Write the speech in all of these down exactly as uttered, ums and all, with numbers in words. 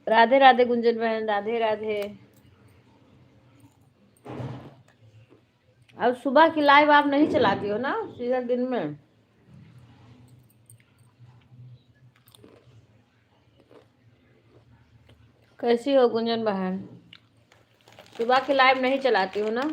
राधे राधे गुंजन बहन, राधे राधे। अब सुबह की लाइव आप नहीं चलाती हो ना, सीधा दिन में? कैसी हो गुंजन बहन? सुबह की लाइव नहीं चलाती हो ना?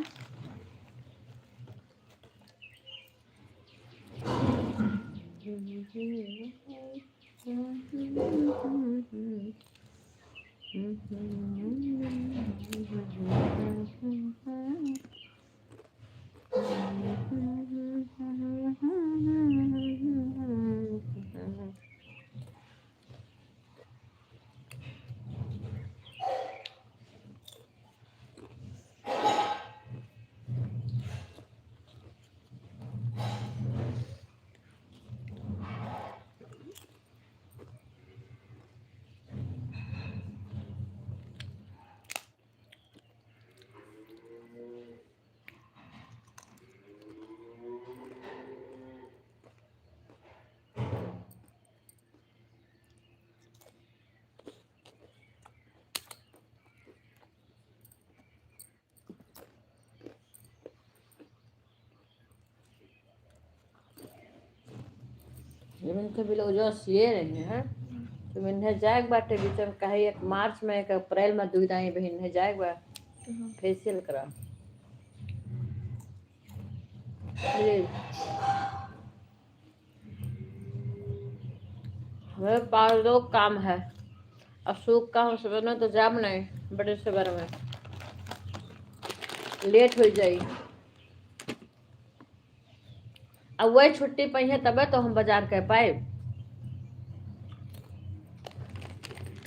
जब इनके ब्लाउजवा सिए रही हैं, तो इन्हें जाए के बाटे बीच में, कहे एक मार्च में, एक अप्रैल में, दुई दाई बहिन इन्हें जाए के बा। हम्म। फेशियल करा। ये हमें पाँच लोग काम है, और सुख का हम सवेरे में तो जाब नहीं, बड़े सवेरे में लेट हो जाई। अब वही छुट्टी पइहे तबे तो हम बाजार कर पाए।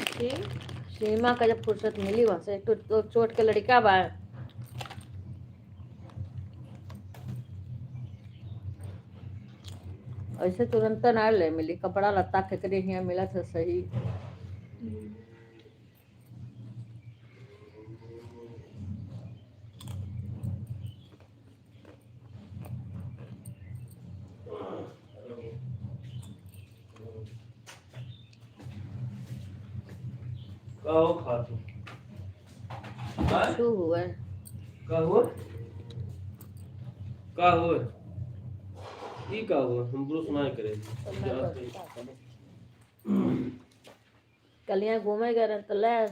ठीक, सीमा का जब फुर्सत मिली वहाँ से, तो, तो चोट के लड़का बा, ऐसे तुरंत ना ले मिली, कपड़ा लत्ता केकरे हियाँ मिलत है सही। का हो खातू? हाँ? कुछ हुआ है। का हुआ? का हुआ? ई का हुआ? हम ब्रश ना करे। कलिया घूमे गए रहे तो ले आए।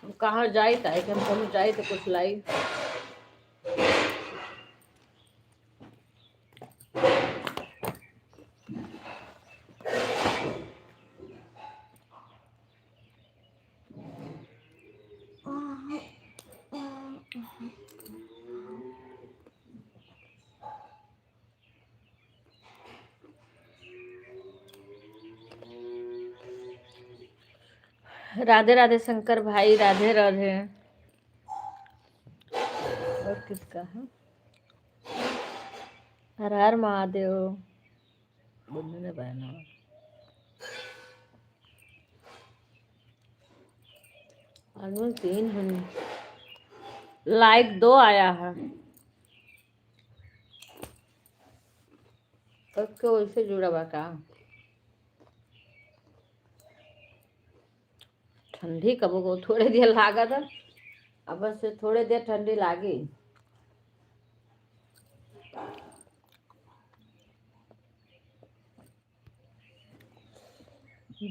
हम कहाँ जाई, ताई के हम कहूँ जाई तो कुछ लाई। राधे राधे शंकर भाई, राधे राधे। और किसका है? हर हर महादेव। बोलने दे बहनों। आदमी तीन हन। लाइक दो आया है। सबके वैसे जुड़ा बा का? ठंडी कबो को थोड़े देर लागत है, अब बस थोड़े देर ठंडी लागी।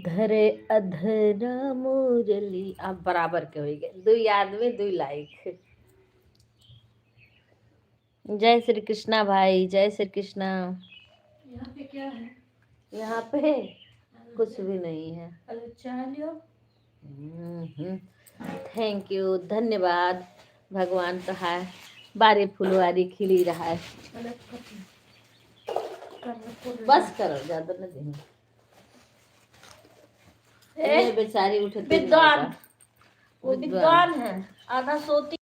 धरे अधरा मुरली, अब बराबर के होई गए, दुई आदमी दुई लाइक। जय श्री कृष्णा भाई, जय श्री कृष्णा। यहाँ पे क्या है? यहाँ पे कुछ भी नहीं है। अरे चाय लियो। हम्म, thank you, धन्यवाद। भगवान तोहार बारी फुलवारी खिली रहा है। बस करो, ज्यादा न देहूँ। ए, ए, बेचारी उठती विद्वान। नहीं है। वो विद्वान। विद्वान है, आधा सोती।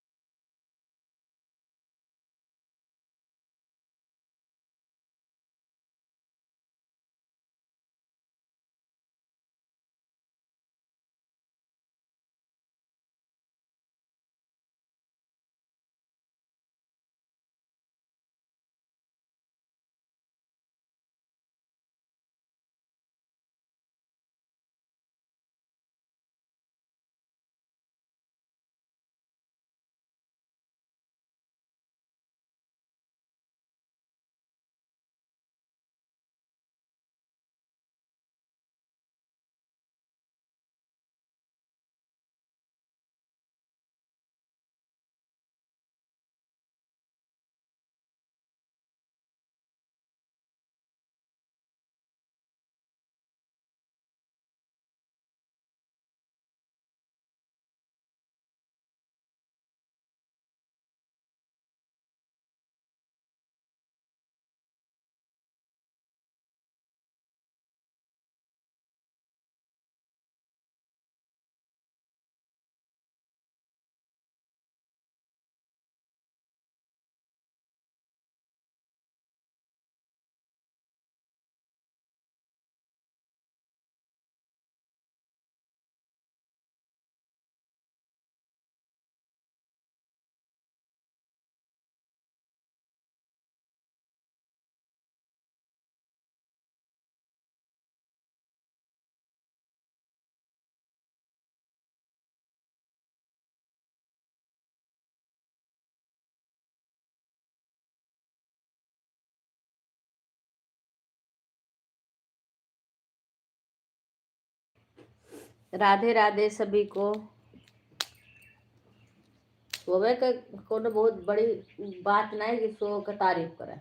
राधे राधे सभी को। सोवे के कोनो बहुत बड़ी बात नहीं कि सो के तारीफ करे।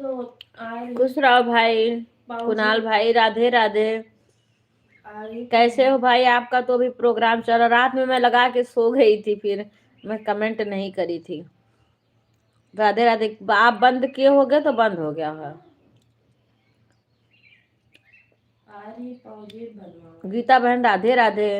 खुश रहो भाई। कुणाल भाई, राधे राधे। कैसे हो भाई? आपका तो अभी प्रोग्राम चल रहा, रात में मैं लगा के सो गई थी, फिर मैं कमेंट नहीं करी थी। राधे राधे। आप बंद किए होगे तो बंद हो गया है। गीता बहन, राधे राधे।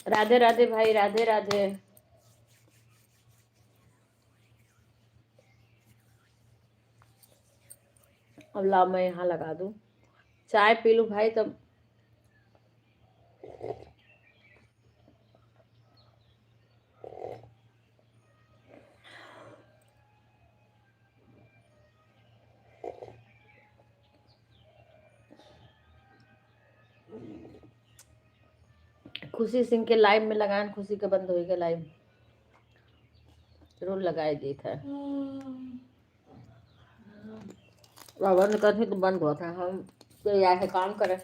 राधे राधे भाई, राधे राधे। अब लाओ, मैं यहाँ लगा दूँ, चाय पी लूँ भाई, तब। खुशी सिंह के लाइव में लगाएन, खुशी के बंद होइगा लाइव। जरूर लगाए देत है। अब बंद करती तो बंद होता है, हम तो यहाँ से काम करें,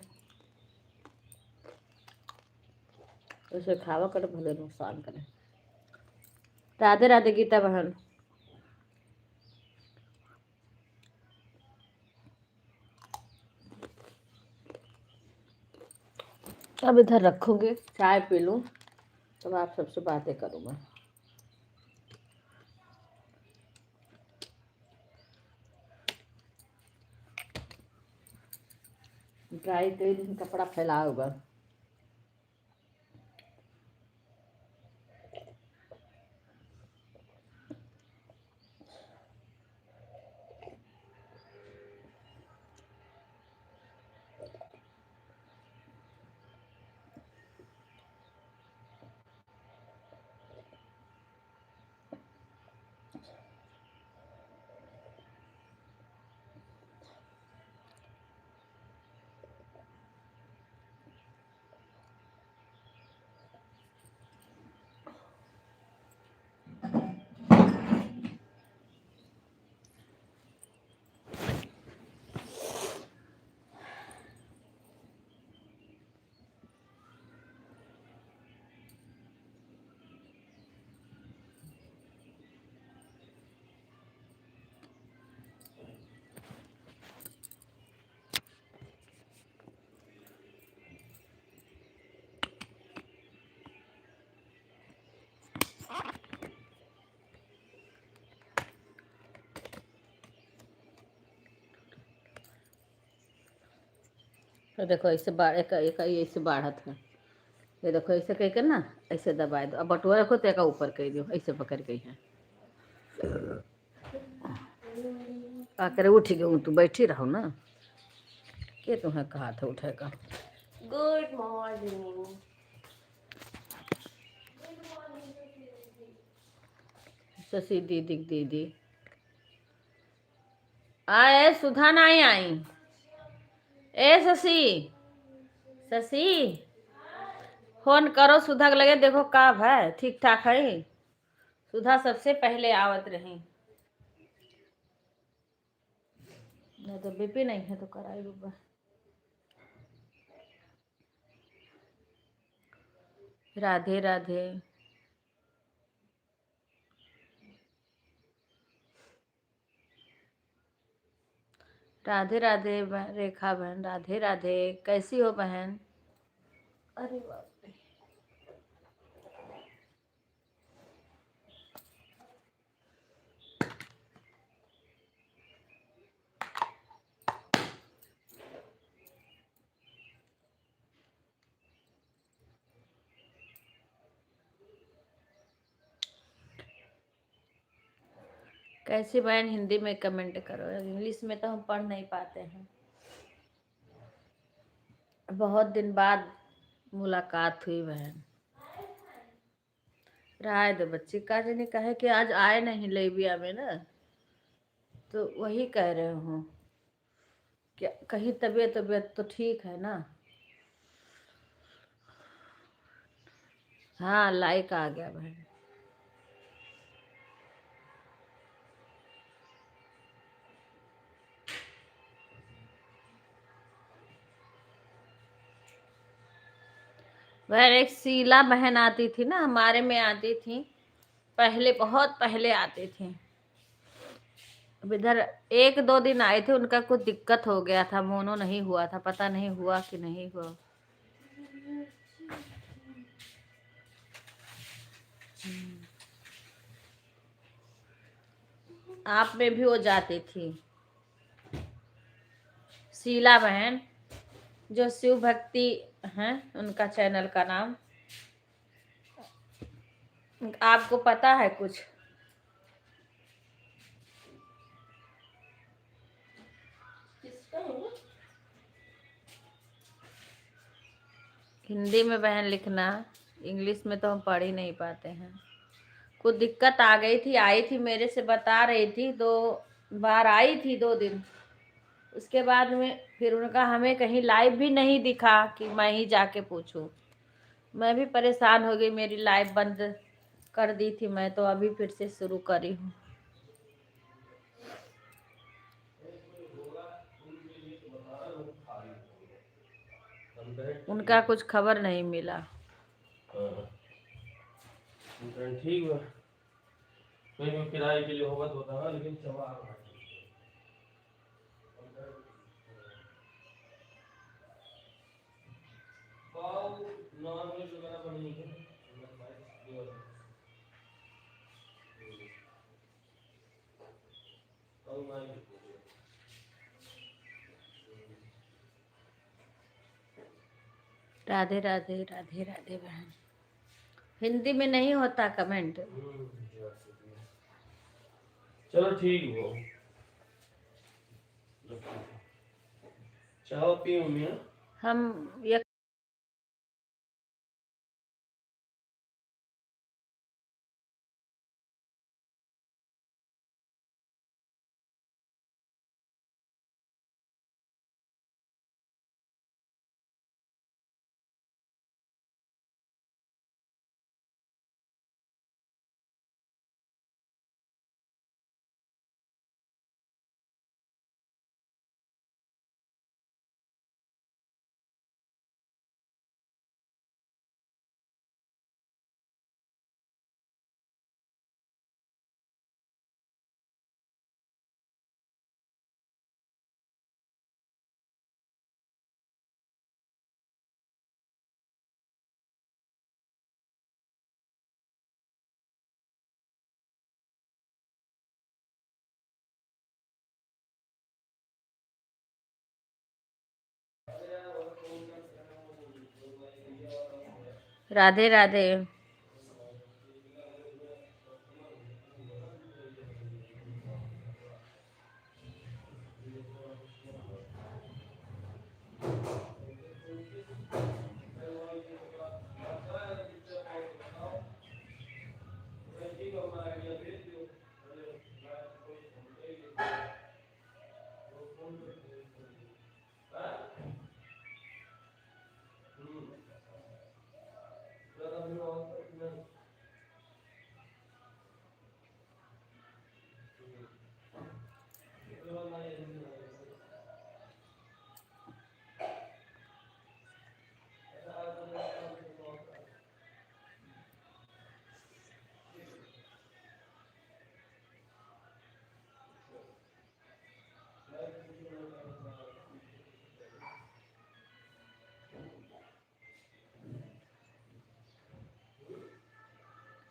ऐसे खावा करे, भले नुकसान करे। राधे राधे गीता बहन। अब इधर रखूंगी, चाय पी लूँ, तब आप सबसे बातें करूँगा। ड्राई कई दिन कपड़ा फैला होगा। तो देखो, ऐसे बाढ़, एक, एक, ऐसे बाढ़त है। ये देखो, ऐसे कह के ना, ऐसे दबाए दो। अब बटुआ रखो, तो एक ऊपर कह दो, ऐसे पकड़ के है। का करे, उठ गयो, तू बैठी रहो ना। के तुम्हें कहा था उठे का? Good morning. शशि दीदी, दीदी। आ, ए, सुधा नाई आई। ए, शशि, शशि, फोन करो सुधा के लगे, देखो का भय, ठीक ठाक है? सुधा सबसे पहले आवत रही। नहीं तो बीपी नहीं है तो कराई बब्बा। राधे राधे। राधे राधे ब-, रेखा बहन, राधे राधे। कैसी हो बहन? अरे बाप रे। कैसी बहन, हिंदी में comment करो, English में तो हम पढ़ नहीं पाते हैं। बहुत दिन बाद मुलाकात हुई बहन। राय दो बच्ची, का जाने काहे कि आज आए नहीं लेबिया में ना, तो वही कह रहे हूँ। क्या कहीं तबीयत, तबीयत तो ठीक है ना? हाँ, like आ गया बहन। बहन, एक शीला बहन आती थी ना, हमारे में आती थी, पहले, बहुत पहले आती थी। अब इधर एक दो दिन आए थे, उनका कुछ दिक्कत हो गया था, मोनो नहीं हुआ था, पता नहीं हुआ कि नहीं हुआ। हम्म। आप में भी वो जाती थी, शीला बहन, जो शिव भक्ति हैं, उनका channel का नाम। आपको पता है कुछ? हिंदी में बहन लिखना, English में तो हम पढ़ ही नहीं पाते हैं। कुछ दिक्कत आ गई थी, आई थी, मेरे से बता रही थी, दो बार आई थी, दो दिन। उसके बाद में फिर उनका हमें कहीं live भी नहीं दिखा कि मैं ही जाके पूछूं। मैं भी परेशान हो गई, मेरी live बंद कर दी थी मैं, तो अभी फिर से शुरू करी हूँ। उनका कुछ खबर नहीं मिला। हाँ। ठीक बा। कोई भी किराए के लिए होगा तो बताना, लेकिन चमार पाव नॉनवेज वगैरह बनी है। राधे राधे, राधे राधे बहन। हिंदी में नहीं होता comment। चलो ठीक हो, चाय पियो मियाँ। हम ये राधे राधे।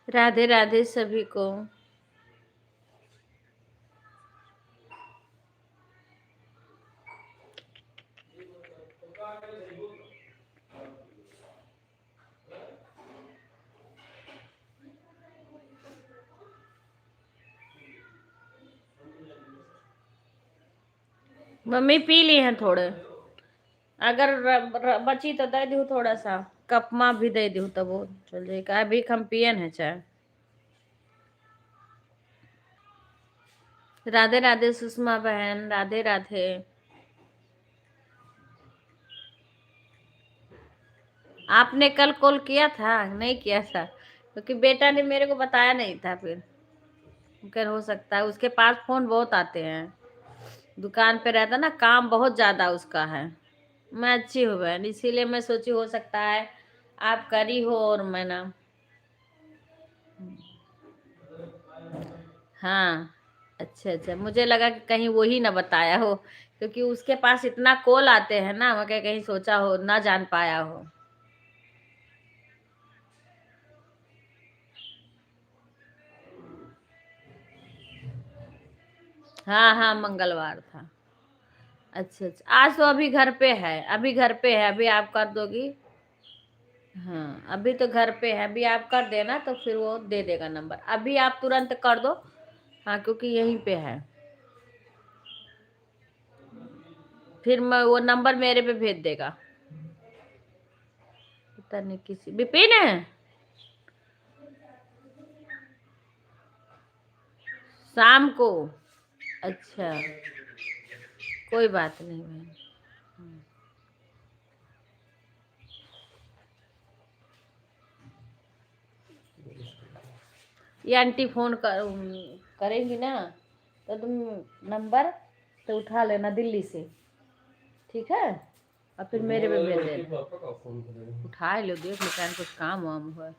राधे राधे सभी को। मम्मी पी ली हैं थोड़े, अगर र-, र-, बची तो दे दू थोड़ा सा, कप मा भी दे दू तब वो चल जाएगा। अभी हम पियन है चाय। राधे राधे सुषमा बहन, राधे राधे। आपने कल कॉल किया था? नहीं किया था, क्योंकि बेटा ने मेरे को बताया नहीं था। फिर मगर हो सकता है, उसके पास फोन बहुत आते हैं, दुकान पे रहता ना, काम बहुत ज्यादा उसका है। मैं अच्छी हूँ बहन, इसीलिए मैं सोची हो सकता है आप करी हो और मैं ना। हाँ, अच्छा, अच्छा, मुझे लगा कि कहीं वही ना बताया हो, क्योंकि उसके पास इतना कॉल आते हैं ना, मैं कहीं सोचा हो, ना जान पाया हो। हाँ, हाँ, मंगलवार था। अच्छा, अच्छा, आज तो अभी घर पे है, अभी घर पे है, अभी आप कर दोगी। हाँ, अभी तो घर पे है, अभी आप कर देना तो फिर वो दे देगा नंबर, अभी आप तुरंत कर दो। हाँ, क्योंकि यहीं पे है, फिर मैं, वो नंबर मेरे पे भेज देगा। पता नहीं किसी, विपिन है शाम को। अच्छा, कोई बात नहीं बहन। हम्म। ये आंटी फोन कर, करेंगी ना, तो तुम नंबर तो उठा लेना दिल्ली से, ठीक है? और फिर मेरे पे भेज देना। उठा लो, देख लो, कहीं कुछ काम वाम हो।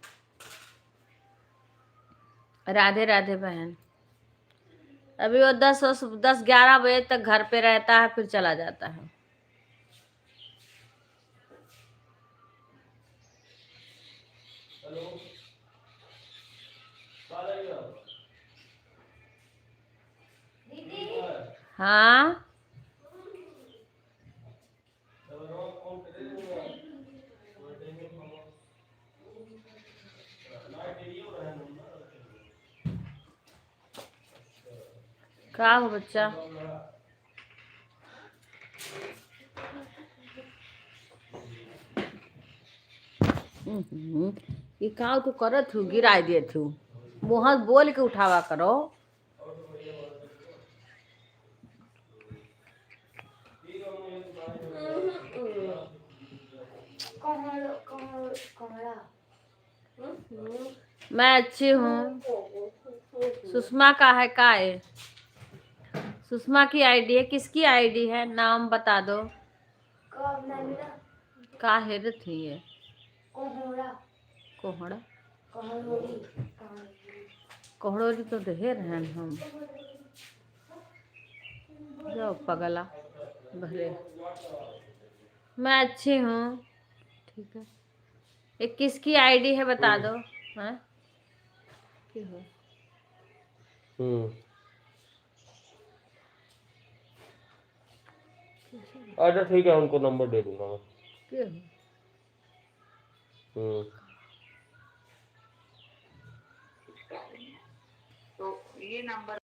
राधे राधे बहन। अभी वो दस, दस ग्यारह बजे तक घर पे रहता है, फिर चला जाता है। हाँ। का हो बच्चा? हम्म, ये का तू करत हूँ, गिराई देत हूँ। मुँह बोल के उठावा करो। मैं अच्छी हूँ। सुषमा का है, का है? सुषमा की आईडी है, किसकी आईडी है? नाम बता दो। का है रे थी ये? कोहड़ा। कोहड़ा? कोहड़ोरी। कोहड़ोरी तो ढेर हैं हम। जाओ पगला, भले। मैं अच्छी हूँ, ठीक है। ये किसकी आईडी है, बता दो। हाँ? की हो? हम्म। अच्छा, ठीक है, उनको नंबर दे दूंगा मैं। के हो? हम्म। तो ये नंबर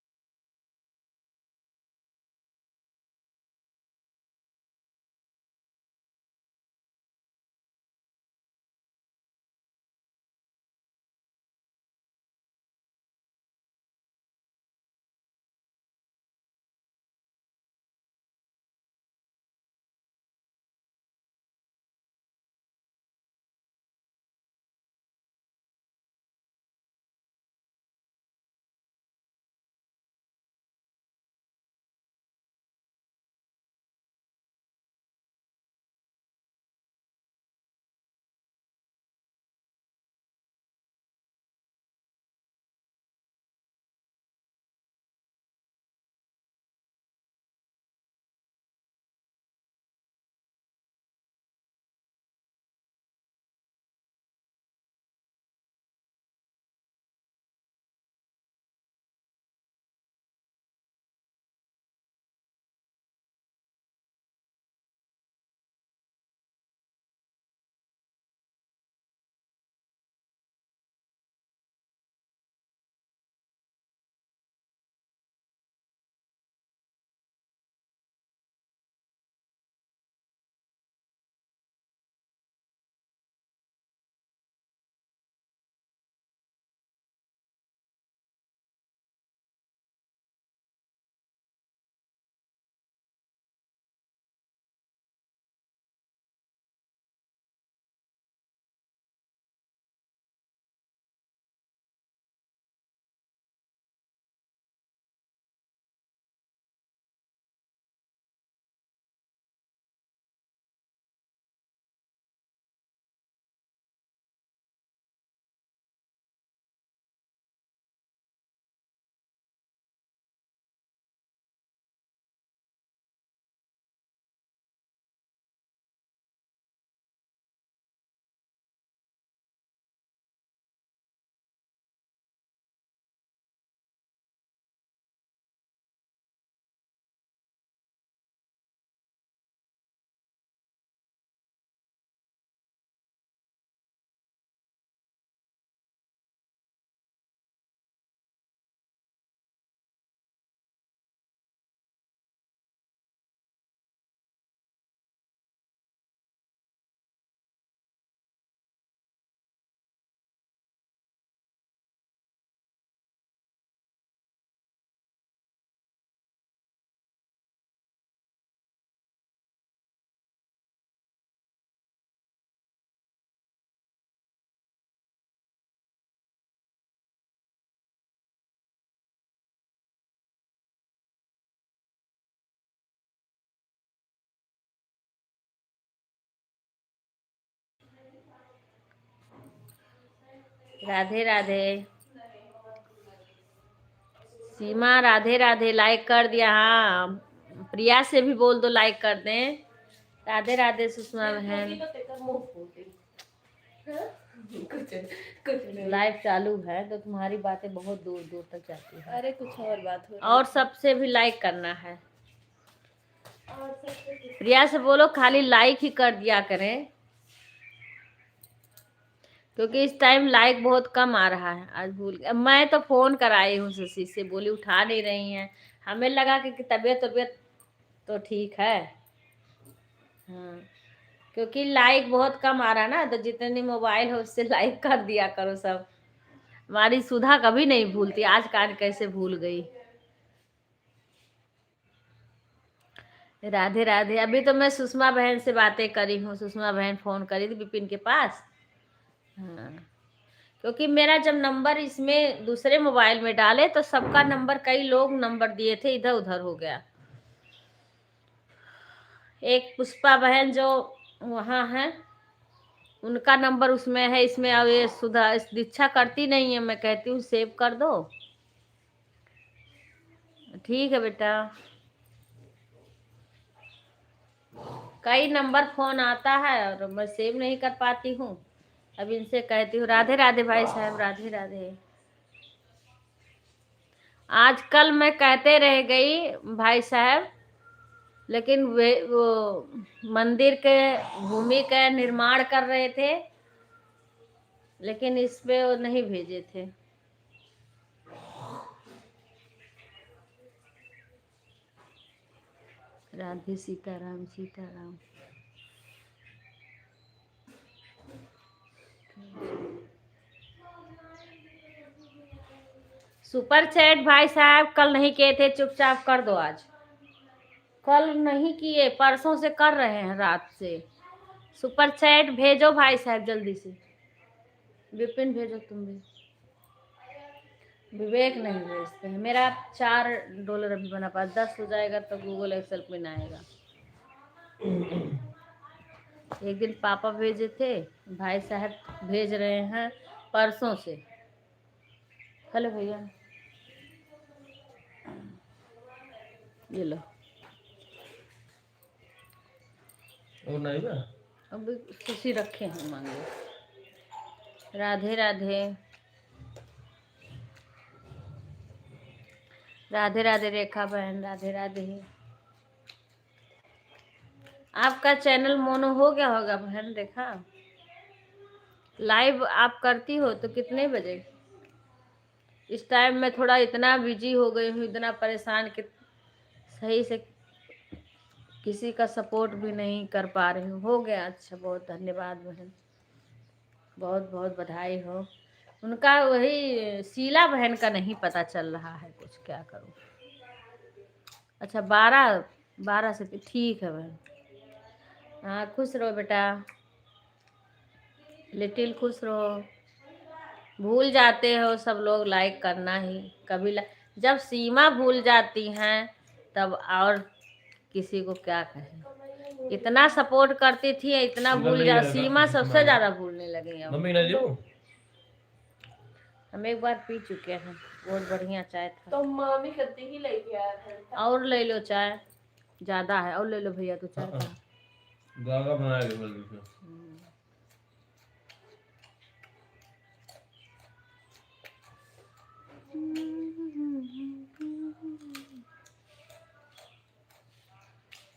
राधे राधे। सीमा, राधे राधे, like कर दिया। हाँ, प्रिया से भी बोल दो, like कर दें। राधे राधे सुषमा बहन। कुछ, कुछ नहीं। Live चालू है तो तुम्हारी बातें बहुत दूर दूर तक जाती है। अरे, कुछ और बात हो रही और है। सबसे भी like करना है। और सबसे कुछ प्रिया से बोलो, खाली like ही कर दिया करें, क्योंकि इस time like बहुत कम आ रहा है। आज भूल गई। मैं तो phone कराई हूँ शशि से, बोली उठा नहीं रही हैं। हमें लगा कि, कि तबीयत, तबीयत तो ठीक है। हाँ, क्योंकि like बहुत कम आ रहा है ना, तो जितनी mobile हो उससे like कर दिया करो सब। हमारी सुधा कभी नहीं भूलती, आज कान कैसे भूल गई। राधे राधे। अभी तो मैं सुषमा बहन से बातें करी हूँ, सुषमा बहन phone करी थी विपिन के पास। हाँ, क्योंकि मेरा जब number इसमें दूसरे mobile में डाले तो सबका number, कई लोग number दिए थे, इधर उधर हो गया। एक पुष्पा बहन जो वहाँ है, उनका number उसमें है, इसमें। अब ये सुधा, इस दीक्षा करती नहीं है, मैं कहती हूँ save कर दो। ठीक है बेटा, कई number phone आता है और मैं save नहीं कर पाती हूँ। अब इनसे कहती हूँ। राधे राधे भाई साहब, राधे राधे। आजकल मैं कहते रह गई भाई साहब, लेकिन वे, वो मंदिर के भूमि का निर्माण कर रहे थे, लेकिन इस पे वो नहीं भेजे थे। राधे सीताराम, सीताराम। Super chat भाई साहब कल नहीं किए थे, चुपचाप कर दो आज। कल नहीं किए, परसों से कर रहे हैं रात से। Super chat भेजो भाई साहब जल्दी से। विपिन भेजो तुम भी। विवेक नहीं भेजते हैं। मेरा चार dollar अभी बना पास, दस हो जाएगा तो Google Excel पे ना आएगा। एक दिन पापा भेजे थे, भाई साहब भेज रहे हैं परसों से। हेलो भैया, ये लो। और नहीं बा? अभी खुशी रखे हैं मांगे। राधे राधे। राधे राधे रेखा बहन, राधे राधे। आपका channel mono हो गया होगा बहन रेखा। Live आप करती हो तो कितने बजे? इस time मैं थोड़ा इतना busy हो गई हूँ, इतना परेशान कि सही से किसी का support भी नहीं कर पा रही हूँ। हो गया, अच्छा, बहुत धन्यवाद बहन, बहुत बहुत बधाई हो। उनका वही शीला बहन का नहीं पता चल रहा है कुछ, क्या करूँ। अच्छा, बारह, बारह से, ठीक है बहन। हाँ, खुश रहो बेटा। Little खुश रहो। भूल जाते हो सब लोग like करना ही। कभी ला-, जब सीमा भूल जाती हैं तब और किसी को क्या कहें। इतना support करती थी, इतना सीमा भूल नहीं जा, आएगा। सीमा सबसे ज्यादा भूलने लगी अब। मम्मी ना लो। हम एक बार पी चुके हैं, बहुत बढ़िया चाय था। तो मामी कद्दी ही लेके आया था। और ले लो चाय, ज्यादा है, और ले लो भैया, तो चाय हाँ। था। गागा बना ले जल्दी से। हम्म।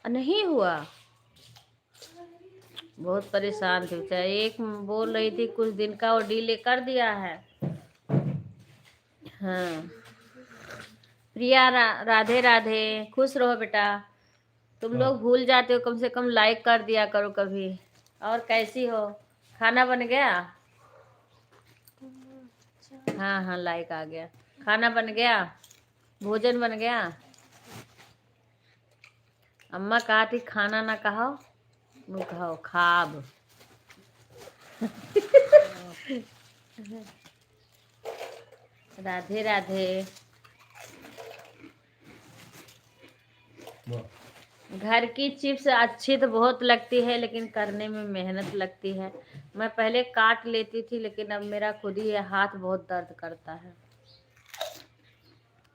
नहीं हुआ। बहुत परेशान थी बेचारी। एक बोल रही थी कुछ दिन का, वो delay कर दिया है। हाँ। प्रिया रा-, राधे राधे, खुश रहो बेटा। तुम लोग भूल जाते हो, कम से कम like कर दिया करो कभी। और कैसी हो? खाना बन गया? हाँ, हाँ, like आ गया। खाना बन गया? भोजन बन गया? अम्मा कहती खाना ना कहो, वो कहो खाब। राधे राधे। वाह। घर की chips अच्छी तो बहुत लगती है, लेकिन करने में मेहनत लगती है। मैं पहले काट लेती थी, लेकिन अब मेरा खुद ही ये हाथ बहुत दर्द करता है।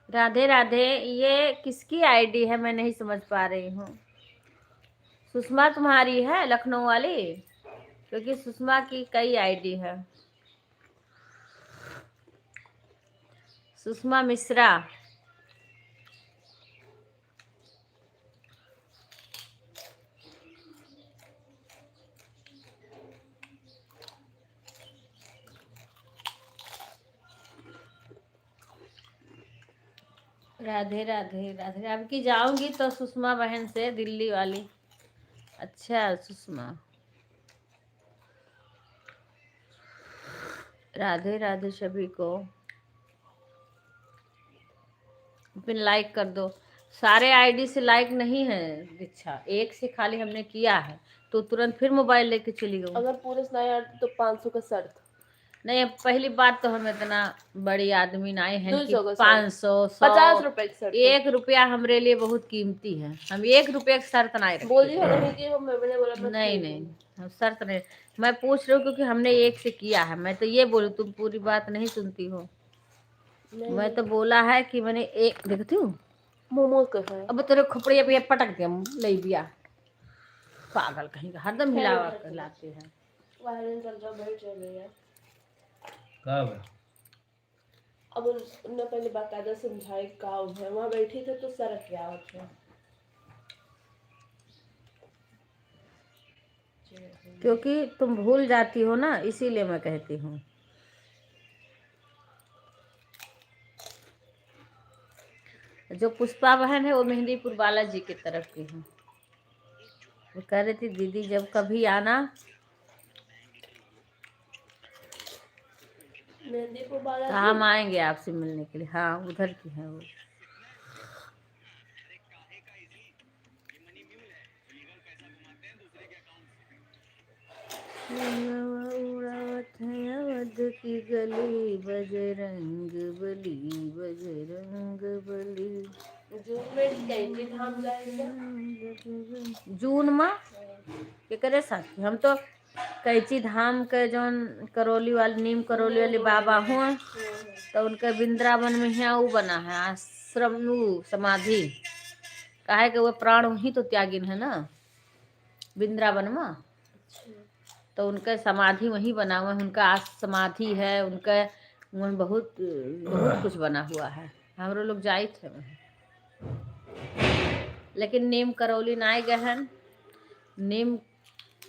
राधे राधे। ये किसकी ID है, मैं नहीं समझ पा रही हूँ। सुषमा तुम्हारी है, लखनऊ वाली? क्योंकि सुषमा की कई ID है। सुषमा मिश्रा। राधे राधे राधे। अब की जाऊंगी तो सुषमा बहन से, दिल्ली वाली। अच्छा सुषमा, राधे राधे सभी को। पिन like कर दो। सारे ID से like नहीं है दीक्षा, एक से खाली हमने किया है तो तुरंत फिर मोबाइल लेके चली गई। अगर पूरे सुनाए यार तो पाँच सौ का शर्त। नहीं, पहली बात तो हम इतना बड़ी आदमी नहीं है कि दो सौ का शर्त। पाँच सौ, सौ, पचास रुपए की शर्त। एक रुपया हमरे लिए बहुत कीमती है, हम एक रुपया की शर्त नहीं रखते। बोली हो नहीं कि हम, मैंने बोला मैं नहीं, नहीं, हम शर्त नहीं। मैं पूछ रही हूँ क्योंकि हमने एक से किया है। मैं तो ये बोलूँ, तुम पूरी बात नहीं सुनती हो। नहीं। मैं तो बोला है कि मैंने एक, देखती हूँ। मोमो का है। अब तेरे खोपड़िया पे ये पटक दिया, ले बिया। पागल कहीं का, हरदम खैर, हिलावा खैर, के लाते हैं। वायरल चल रहा, बहुत चल रही है। का बा? अब उन-, उनने पहले बाकायदा समझाए का है, वहाँ बैठी थे तो सरक के आवत है। क्योंकि तुम भूल जाती हो ना, इसीलिए मैं कहती हूँ। जो पुष्पा बहन है, वो मेहंदीपुर बालाजी की तरफ की है। वो कह रही थी, "दीदी, जब कभी आना, मेहंदीपुर तो बालाजी? हम आएंगे आपसे मिलने के लिए।" हाँ, उधर की है वो। उड़ावत है अवध की गली, बजरंग बली, बजरंग बली। जून में कैंची धाम जाएंगे। जून में? हाँ। केकरे साथ? हम तो कैंची धाम के जौन करौली वाले, नीम करौली वाले बाबा हुआ, तो उनके वृंदावन में हियाँ ऊ बना है आश्रम, ऊ समाधि। काहे के वो प्राण वहीं तो त्यागिन है ना, वृंदावन में। अच्छा। तो उनके समाधि वहीं बना हुआ है, उनका आज समाधि है, उनका वहीं बहुत, बहुत कुछ बना हुआ है। हमरो लोग जाइत है वहीं। लेकिन नीम करौली नाय गए हन। नीम,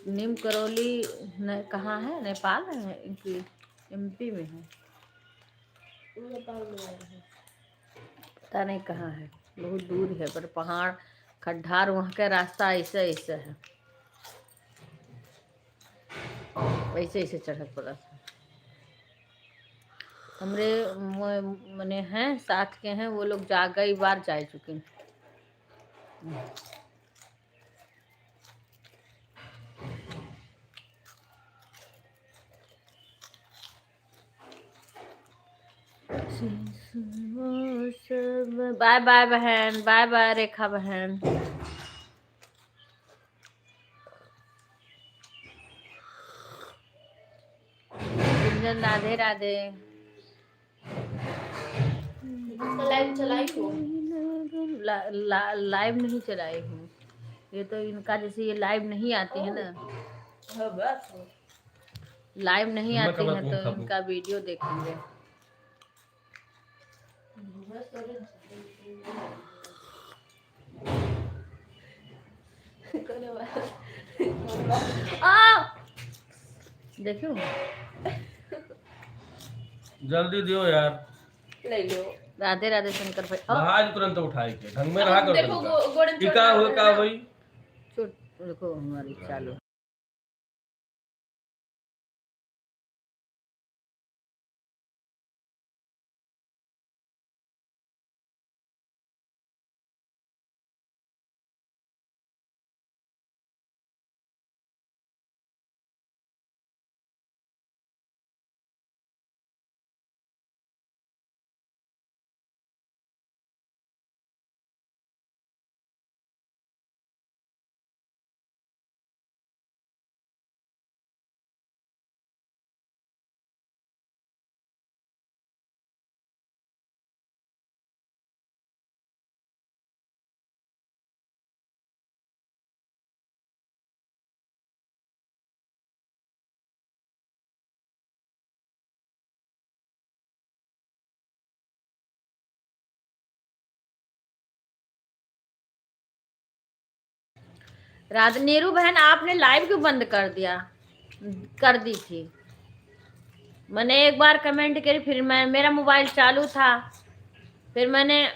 नीम करौली न-, कहाँ है? नेपाल में है इनकी, MP में है। नेपाल में है। पता नहीं कहाँ है, बहुत दूर है, पर पहाड़, खड्डार, वहाँ का रास्ता ऐसे, ऐसे है, ऐसे, ऐसे चढ़ल पड़ल है। हमरे म-, मने हैं, साथ के हैं, वो लोग जा, कई बार जा चुके हैं। बाय बाय बहन, बाय बाय रेखा बहन। गुंजन राधे राधे। इसका लाइव चलाई हो? ला-, ला-, लाइव नहीं चलाई हूँ। ये तो इनका जैसे ये लाइव नहीं आती है ना। हाँ, बस। लाइव नहीं आती है तो इनका वीडियो देखेंगे। आ! देखियो। जल्दी दियो यार। ले लो। राधे राधे शंकर भाई। आ! आज तुरंत उठाए के ढंग में अब रहा कर देखो, तुमका। गो-, गोड़ में ई चोट का लगा हो, है का ना। होई? चोट, देखो हमारी चालू। राध-, नीरू बहन, आपने live क्यों बंद कर दिया? कर दी थी। मैंने एक बार comment करी, फिर मैं, मेरा mobile चालू था, फिर मैंने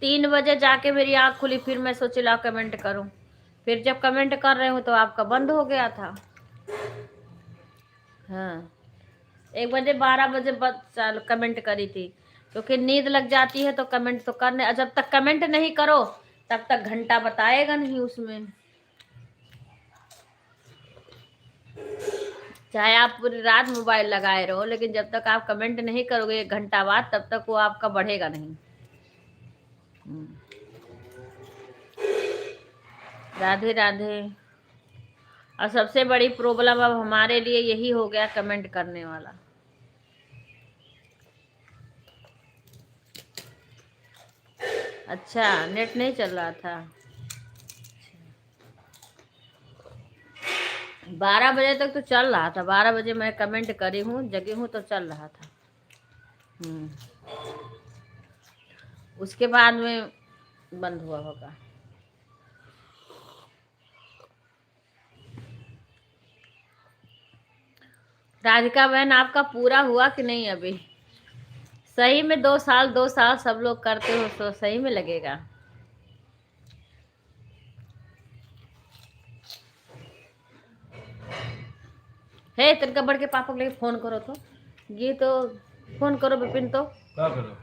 तीन बजे जाके मेरी आँख खुली, फिर मैं सोची लाओ comment करूँ। फिर जब comment कर रही हूँ तो आपका बंद हो गया था। हाँ, एक बजे, बारह बजे ब-, चालू comment करी थी, क्योंकि नींद लग जाती है तो comment तो करने, और जब तक comment नहीं करो तब तक घंटा बताएगा नहीं उसमें। चाहे आप पूरी रात mobile लगाए रहो, लेकिन जब तक आप comment नहीं करोगे एक घंटा बाद, तब तक वो आपका बढ़ेगा नहीं। हम्म। राधे राधे। और सबसे बड़ी problem अब हमारे लिए यही हो गया, comment करने वाला। अच्छा, net नहीं चल रहा था। बारह बजे तक तो चल रहा था, बारह बजे मैं comment करी हूँ, जगी हूँ तो चल रहा था। हम्म। उसके बाद में बंद हुआ होगा। राधिका बहन, आपका पूरा हुआ कि नहीं अभी? सही में दो साल, दो साल सब लोग करते हो, तो सही में लगेगा। हे, तनका बढ़ के पापा के लगे phone करो तो। ये तो phone करो विपिन तो। का करो?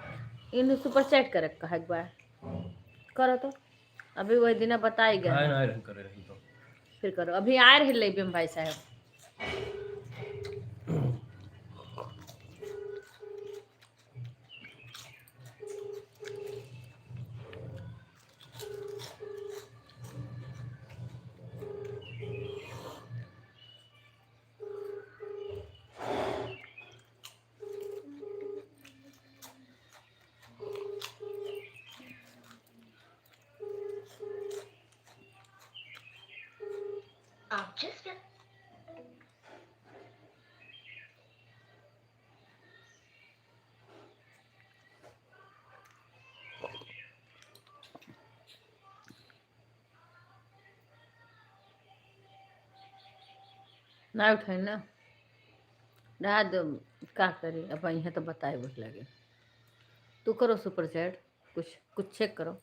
इन super chat करे कहा एक बार। करो तो। अभी वही दिना बताई गए। आए ना, आए रही करे रही तो। फिर करो। अभी आए रही लेबे में भाई साहब। आप जिस व्यक्ति ना उठाई ना। रहा दो, का करी, अब यहाँ तो बताए वही लगे। तू करो super chat, कुछ, कुछ check करो।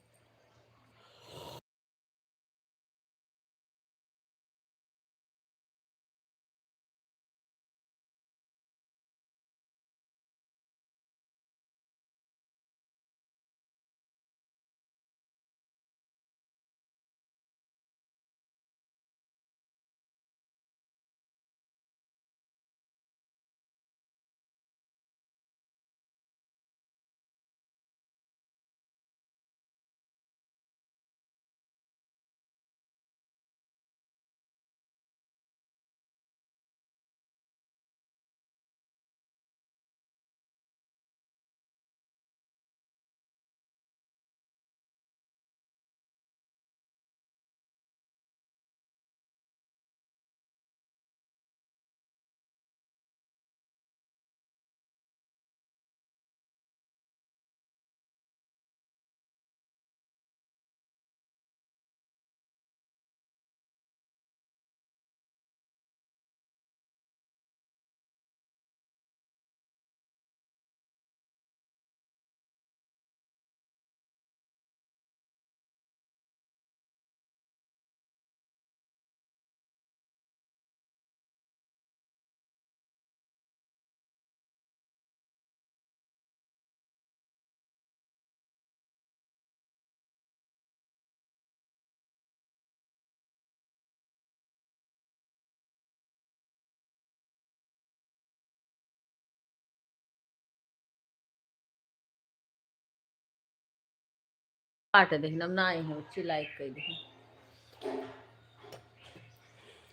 काट देहिन, अब ना आई हैं, चिल्लाई कई देहिन।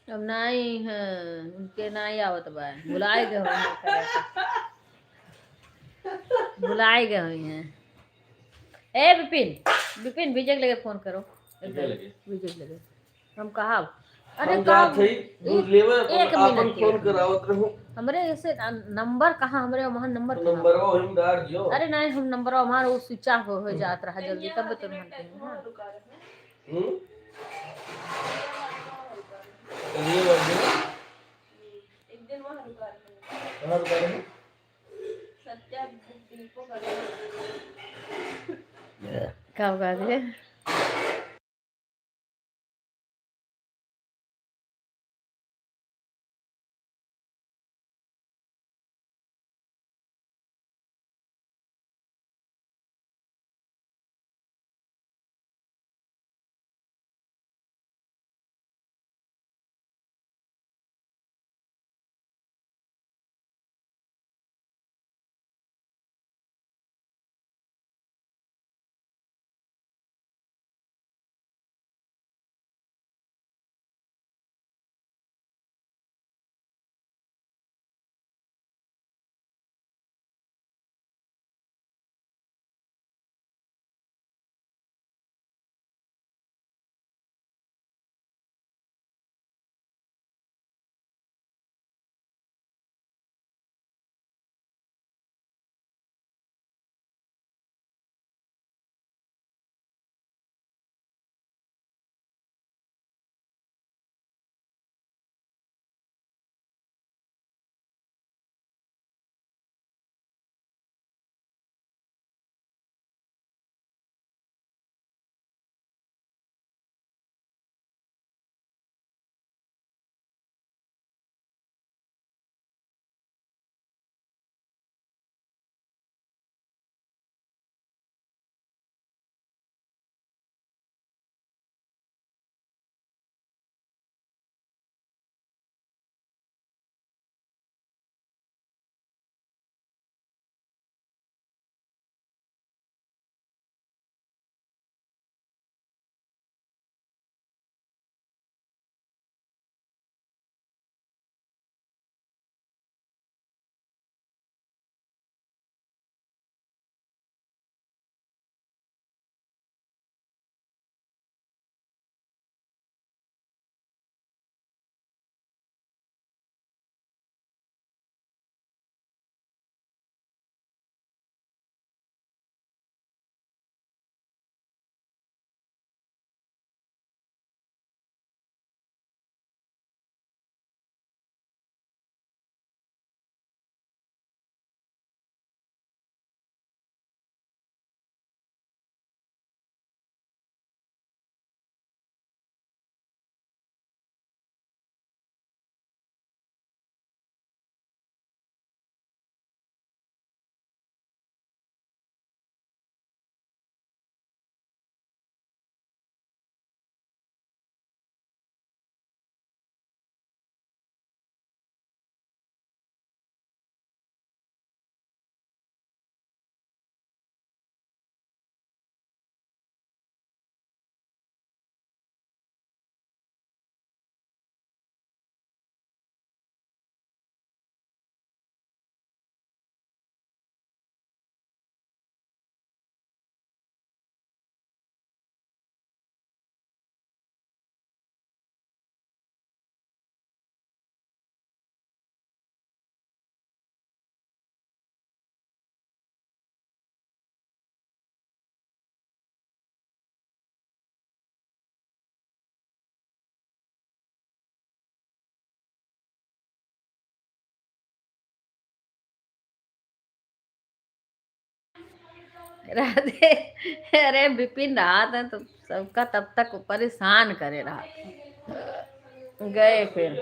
अब ना आई हैं, उनके ना आई आवत बा, भुलाए गए होई हैं, करे के। भुलाए गए होई हैं। ए विपिन, विपिन, विजय के लगे phone करो। विजय लगे? विजय के लगे। हम कहा, अरे हम का जात हई, ए-, दूध लेवे, एक अपन मिनट के। Phone करावत रहू। हमरे ऐसे न-, number कहाँ, हमरे वहाँ number तो कहाँ? Number वही में डाल दियो। अरे नहीं, हम number हमार वो switch off हो, हो जात रहा जल्दी, तब तो हम कहें, हाँ। हम्म? चलिए, बाबू। एक दिन वहाँ रुका रहे। कहाँ रुका रहे? सत्या दीपक। का बता दे? राधे। अरे बिपिन रहत है तो सबका तब तक परेशान करे रहत है। गए फिर।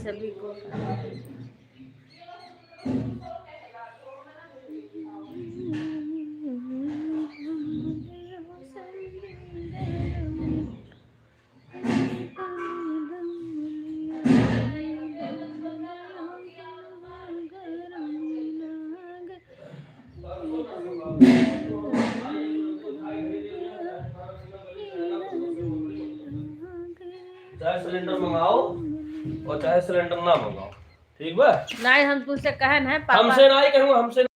सभी को। चाहे सिलेंडर मंगाओ और चाहे सिलेंडर ना मंगाओ, ठीक बा? नहीं, हम तुमसे कहे ना, पापा। हमसे ना ही कहूँगा, हमसे।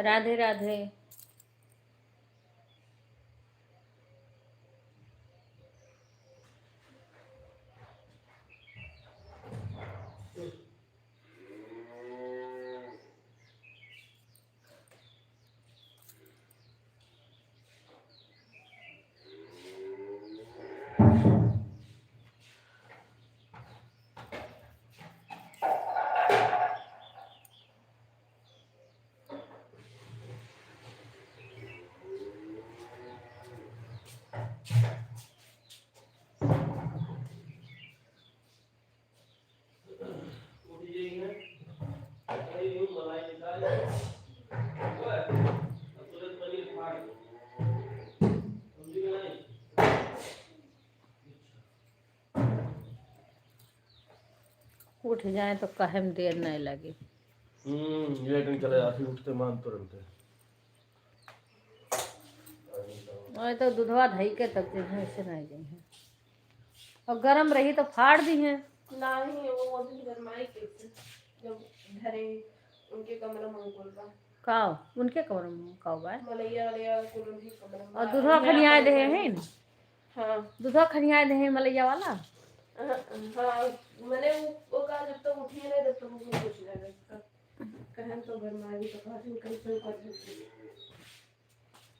राधे राधे। उठ जाए तो कहे में देर नहीं लगे। हम्म, ये दिन चले जाती, उठते मान तुरंत। और तो दूधवा धई के तब जइहें, ऐसे नहीं जइहें। और गरम रही तो फाड़ दिहें। नहीं, वो, वो दिन गरमाई कैसे, जब धरे उनके कमरा में कुल बा। काव? उनके कमरा में काव बा? मलैया वाले वाला कुल उनके कमरा में और बा। दूधवा यहाँ खनियाए पर देहे बा। हैं न? हाँ। दूधवा खनियाए देहे हैं मलैया वाला? हाँ, हाँ, मने वो, वो कहा जब तक उठिए नहीं तब तक वो कुछ नहीं करता। कहन तो गरमाई तो कहत हैं, कैसे कर देते।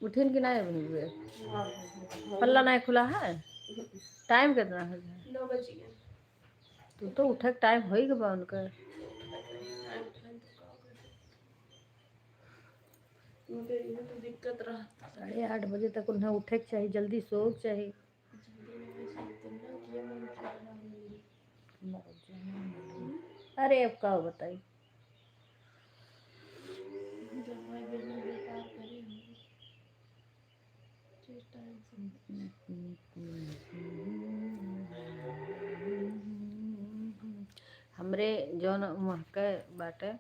उठिन कि नाहीं अभी हुए? हाँ, हाँ, हाँ। पल्ला नाहीं खुला है? टाइम कितना हो गया? नौ बज गया। तू तो उठे के टाइम होई गवा उनका। टाइम, टाइम तो का होगा? उनके इहे तो दिक्कत रहता। साढ़े आठ बजे तक उन्हें उठे के चाही, जल्दी सोए के चाही। अरे, अब का बताई? हमरे जौन महके बाटे,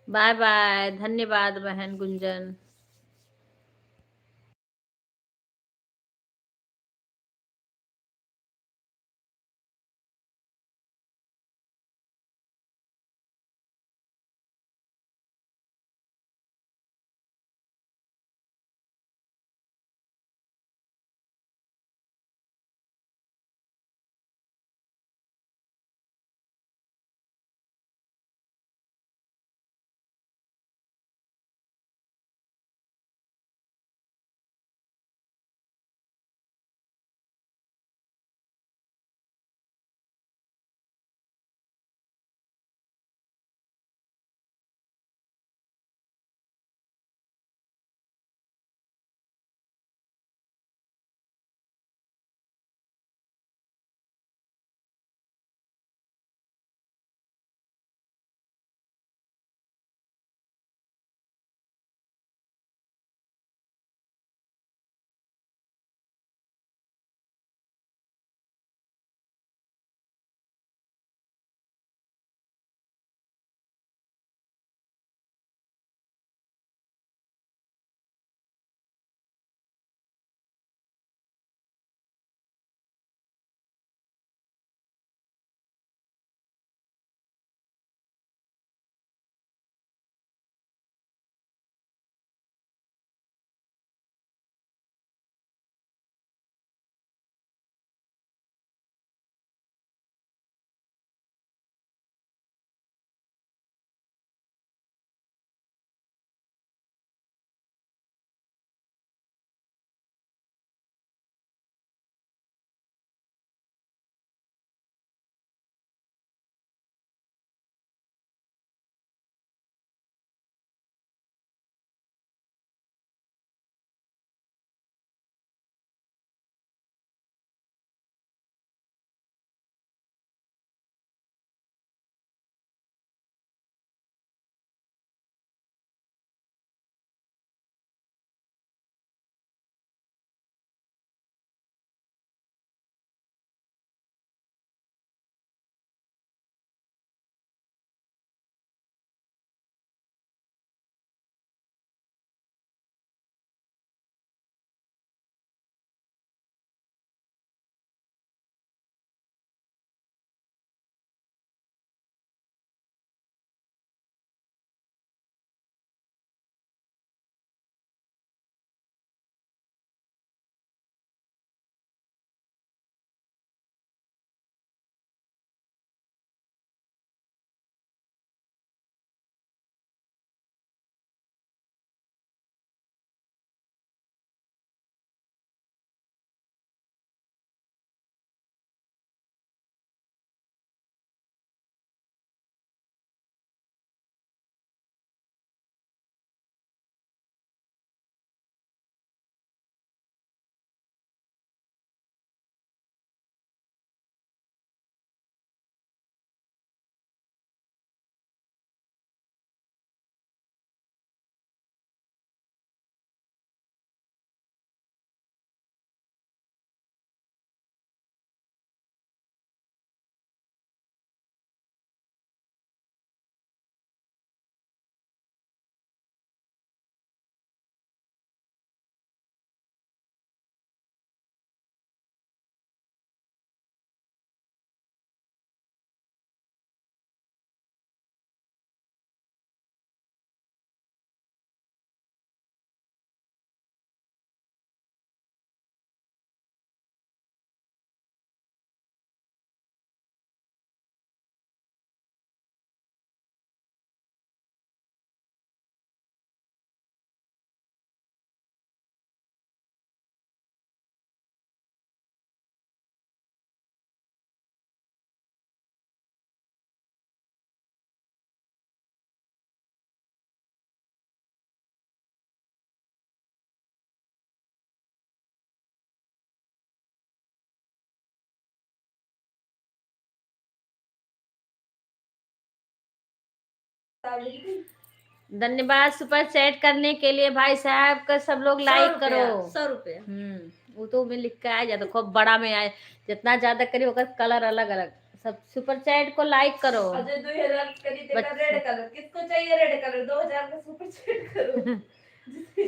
बाय बाय, धन्यवाद बहन गुंजन। धन्यवाद super chat करने के लिए भाई साहब का। सब लोग like करो। सौ रुपया। हम्म, वो तो में लिख के आ जाता, खूब बड़ा में आए, जितना ज्यादा करी ओकर color अलग अलग। सब super chat को like करो। अजय, दो हजार करी, देखा, बच- red color। किसको चाहिए red color? दो हजार का super chat करो।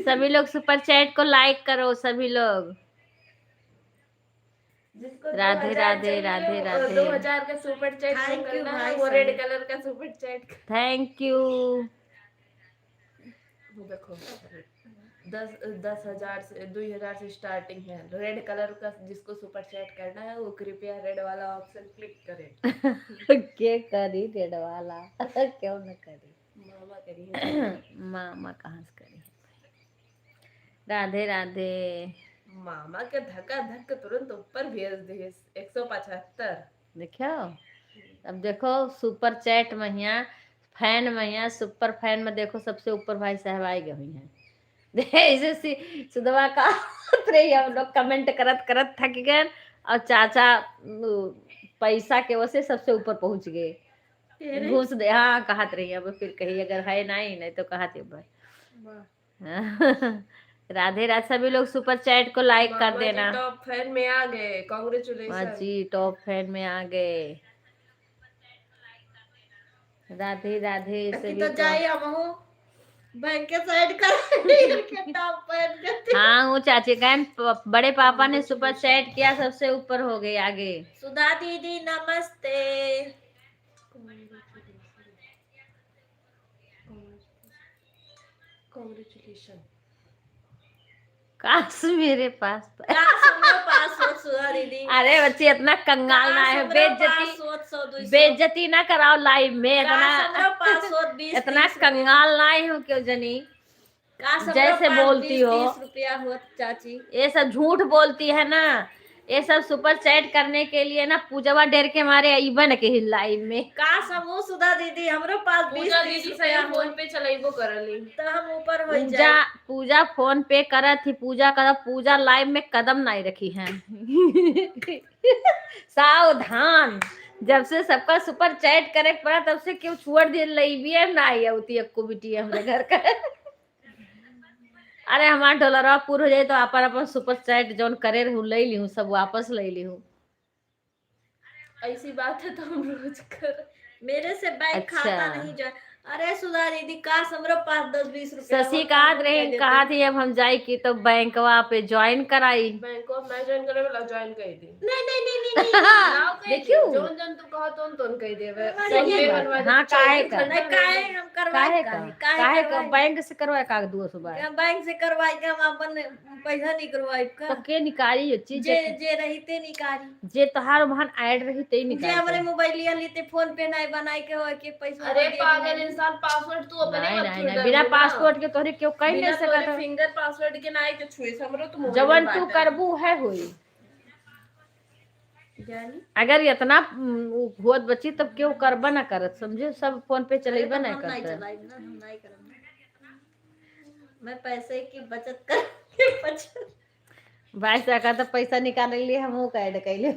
सभी लोग super chat को like करो, सभी लोग। जिसको राधे, दो हजार राधे, चाहिए, राधे, वो राधे। दो हजार का super chat thank you करना है, भाई वो साहब। Red color का super chat। Thank you। वो देखो, दस, दस हजार से, दो हजार से starting है। Red color का जिसको super chat करना है, वो कृपया red वाला option click करें। के करी red वाला? क्यों न करी? मामा करी है। मामा कहाँ से करी है? राधे राधे। मामा के धका धक तुरंत ऊपर भेज दे, एक सौ पचहत्तर। देखो, अब देखो super chat महिया, fan महिया, super fan में देखो सबसे ऊपर भाई साहब आए गए हुई हैं। ऐसे सी सुधवा का रही, हम लोग comment करत करत थक गए। और चाचा उ, पैसा के वजह से सबसे ऊपर पहुंच गए। तेरे? घूस दे, हाँ, कहत रही। अब फिर कही अगर है नहीं, नहीं तो कहत है भाई। वाह। राधे राधे। सभी लोग super chat को like कर मामा जी देना। Top fan में आ गए, congratulations। माँ जी top fan में आ गए। राधे राधे अखी सभी तो को। जाए अब हो, बैंक के side कर के top fan कर दे। हाँ, वो चाची का प-, बड़े पापा ने super chat किया, सबसे ऊपर हो गए आगे। सुधा दीदी नमस्ते। Congratulations। काश मेरे पास। काश हमरो पास होत सुधा दीदी। अरे बच्ची, इतना कंगाल ना काश है, हमरो बेइज्जती, पास होत सौ दो सौ। बेइज्जती ना कराओ live में, काश इतना, हमरो पास होत बीस इतना तीस रुपया। कंगाल ना हो क्यों जनी। काश हमरो जैसे पास बोलती बीस हो। तीस रुपया होत चाची। ये सब झूठ बोलती है ना, ये सब super chat करने के लिए ना, पूजवा डर के मारे अइबे न के live में। काश हमहू सुधा दीदी, हमरो पास पूजा बीस तीस दीदी रुपया सही हो। Phone पे चलैबो करली। तो हम ऊपर हो पूजा, जाए। पूजा phone पे करत ही, पूजा करत, पूजा live में कदम नहीं रखी है। सावधान, जब से सबका super chat करे के पड़ा, तब से क्यों छोड़ दिए, लइबिए ना आई होती एक्को बिटिया हमरे घर का। अरे हमार डॉलरवा पूर हो जाए तो अपन, अपन super chat जौन करे रहू, ले लिहूँ, सब वापस ले लिहूँ। ऐसी बात है तो हम रोज कर। मेरे से बैंक अच्छा। खाता नहीं जा। अरे सुधा दीदी, काश हमरो पास दस बीस रुपया शशि होता, कहत हम रहे, कह देते। कहत ही अब हम जाई कि तो बैंकवा पे join कराई। बैंकवा में join करे वाला join कर दी। नहीं, नहीं, नहीं, नहीं, नहीं। ना कह देखियो। दी, जौन जौन तू कहा तौन तौन कह देवे। सही बात। हाँ, काहे का? नहीं, काहे हम करवाई काहे का? काहे? काहे काहे का? करवाई? बैंक से करवाए का दो सौ बार? क्या बैंक से करवाई के हम अपन पैसा निकलवाई का? तो के निकारी ये चीज जे, है? जे रही ते निकारी। जे तोहार वहान add रही ते जे निकारी हमरे के। मोबाइलिया ली ते फोन पे नहीं बनाई के हो के पैसा अरे दे पागल दे। इंसान, password तू अपने नहीं, मत नहीं, छुड़ नहीं, दे बिना ना। Password के तोहरे क्यों कहीं बिना नहीं सकत तोरे है। Finger password के नहीं के छुए, हमरो तो मोबाइल जवन में तू बाटे। करबू है होई। जानी? अगर इतना, उम, उ होत बची तब केहू करबा ना करत, समझे? सब फोन पे अरे चलेबा तो ना हम नहीं करत। चलाइब ना, हम नहीं करब ना। मैं पैसे की बचत करके बचत। भाई साहब का तो पैसा निकाल लिए, हम वो ऐड कैले।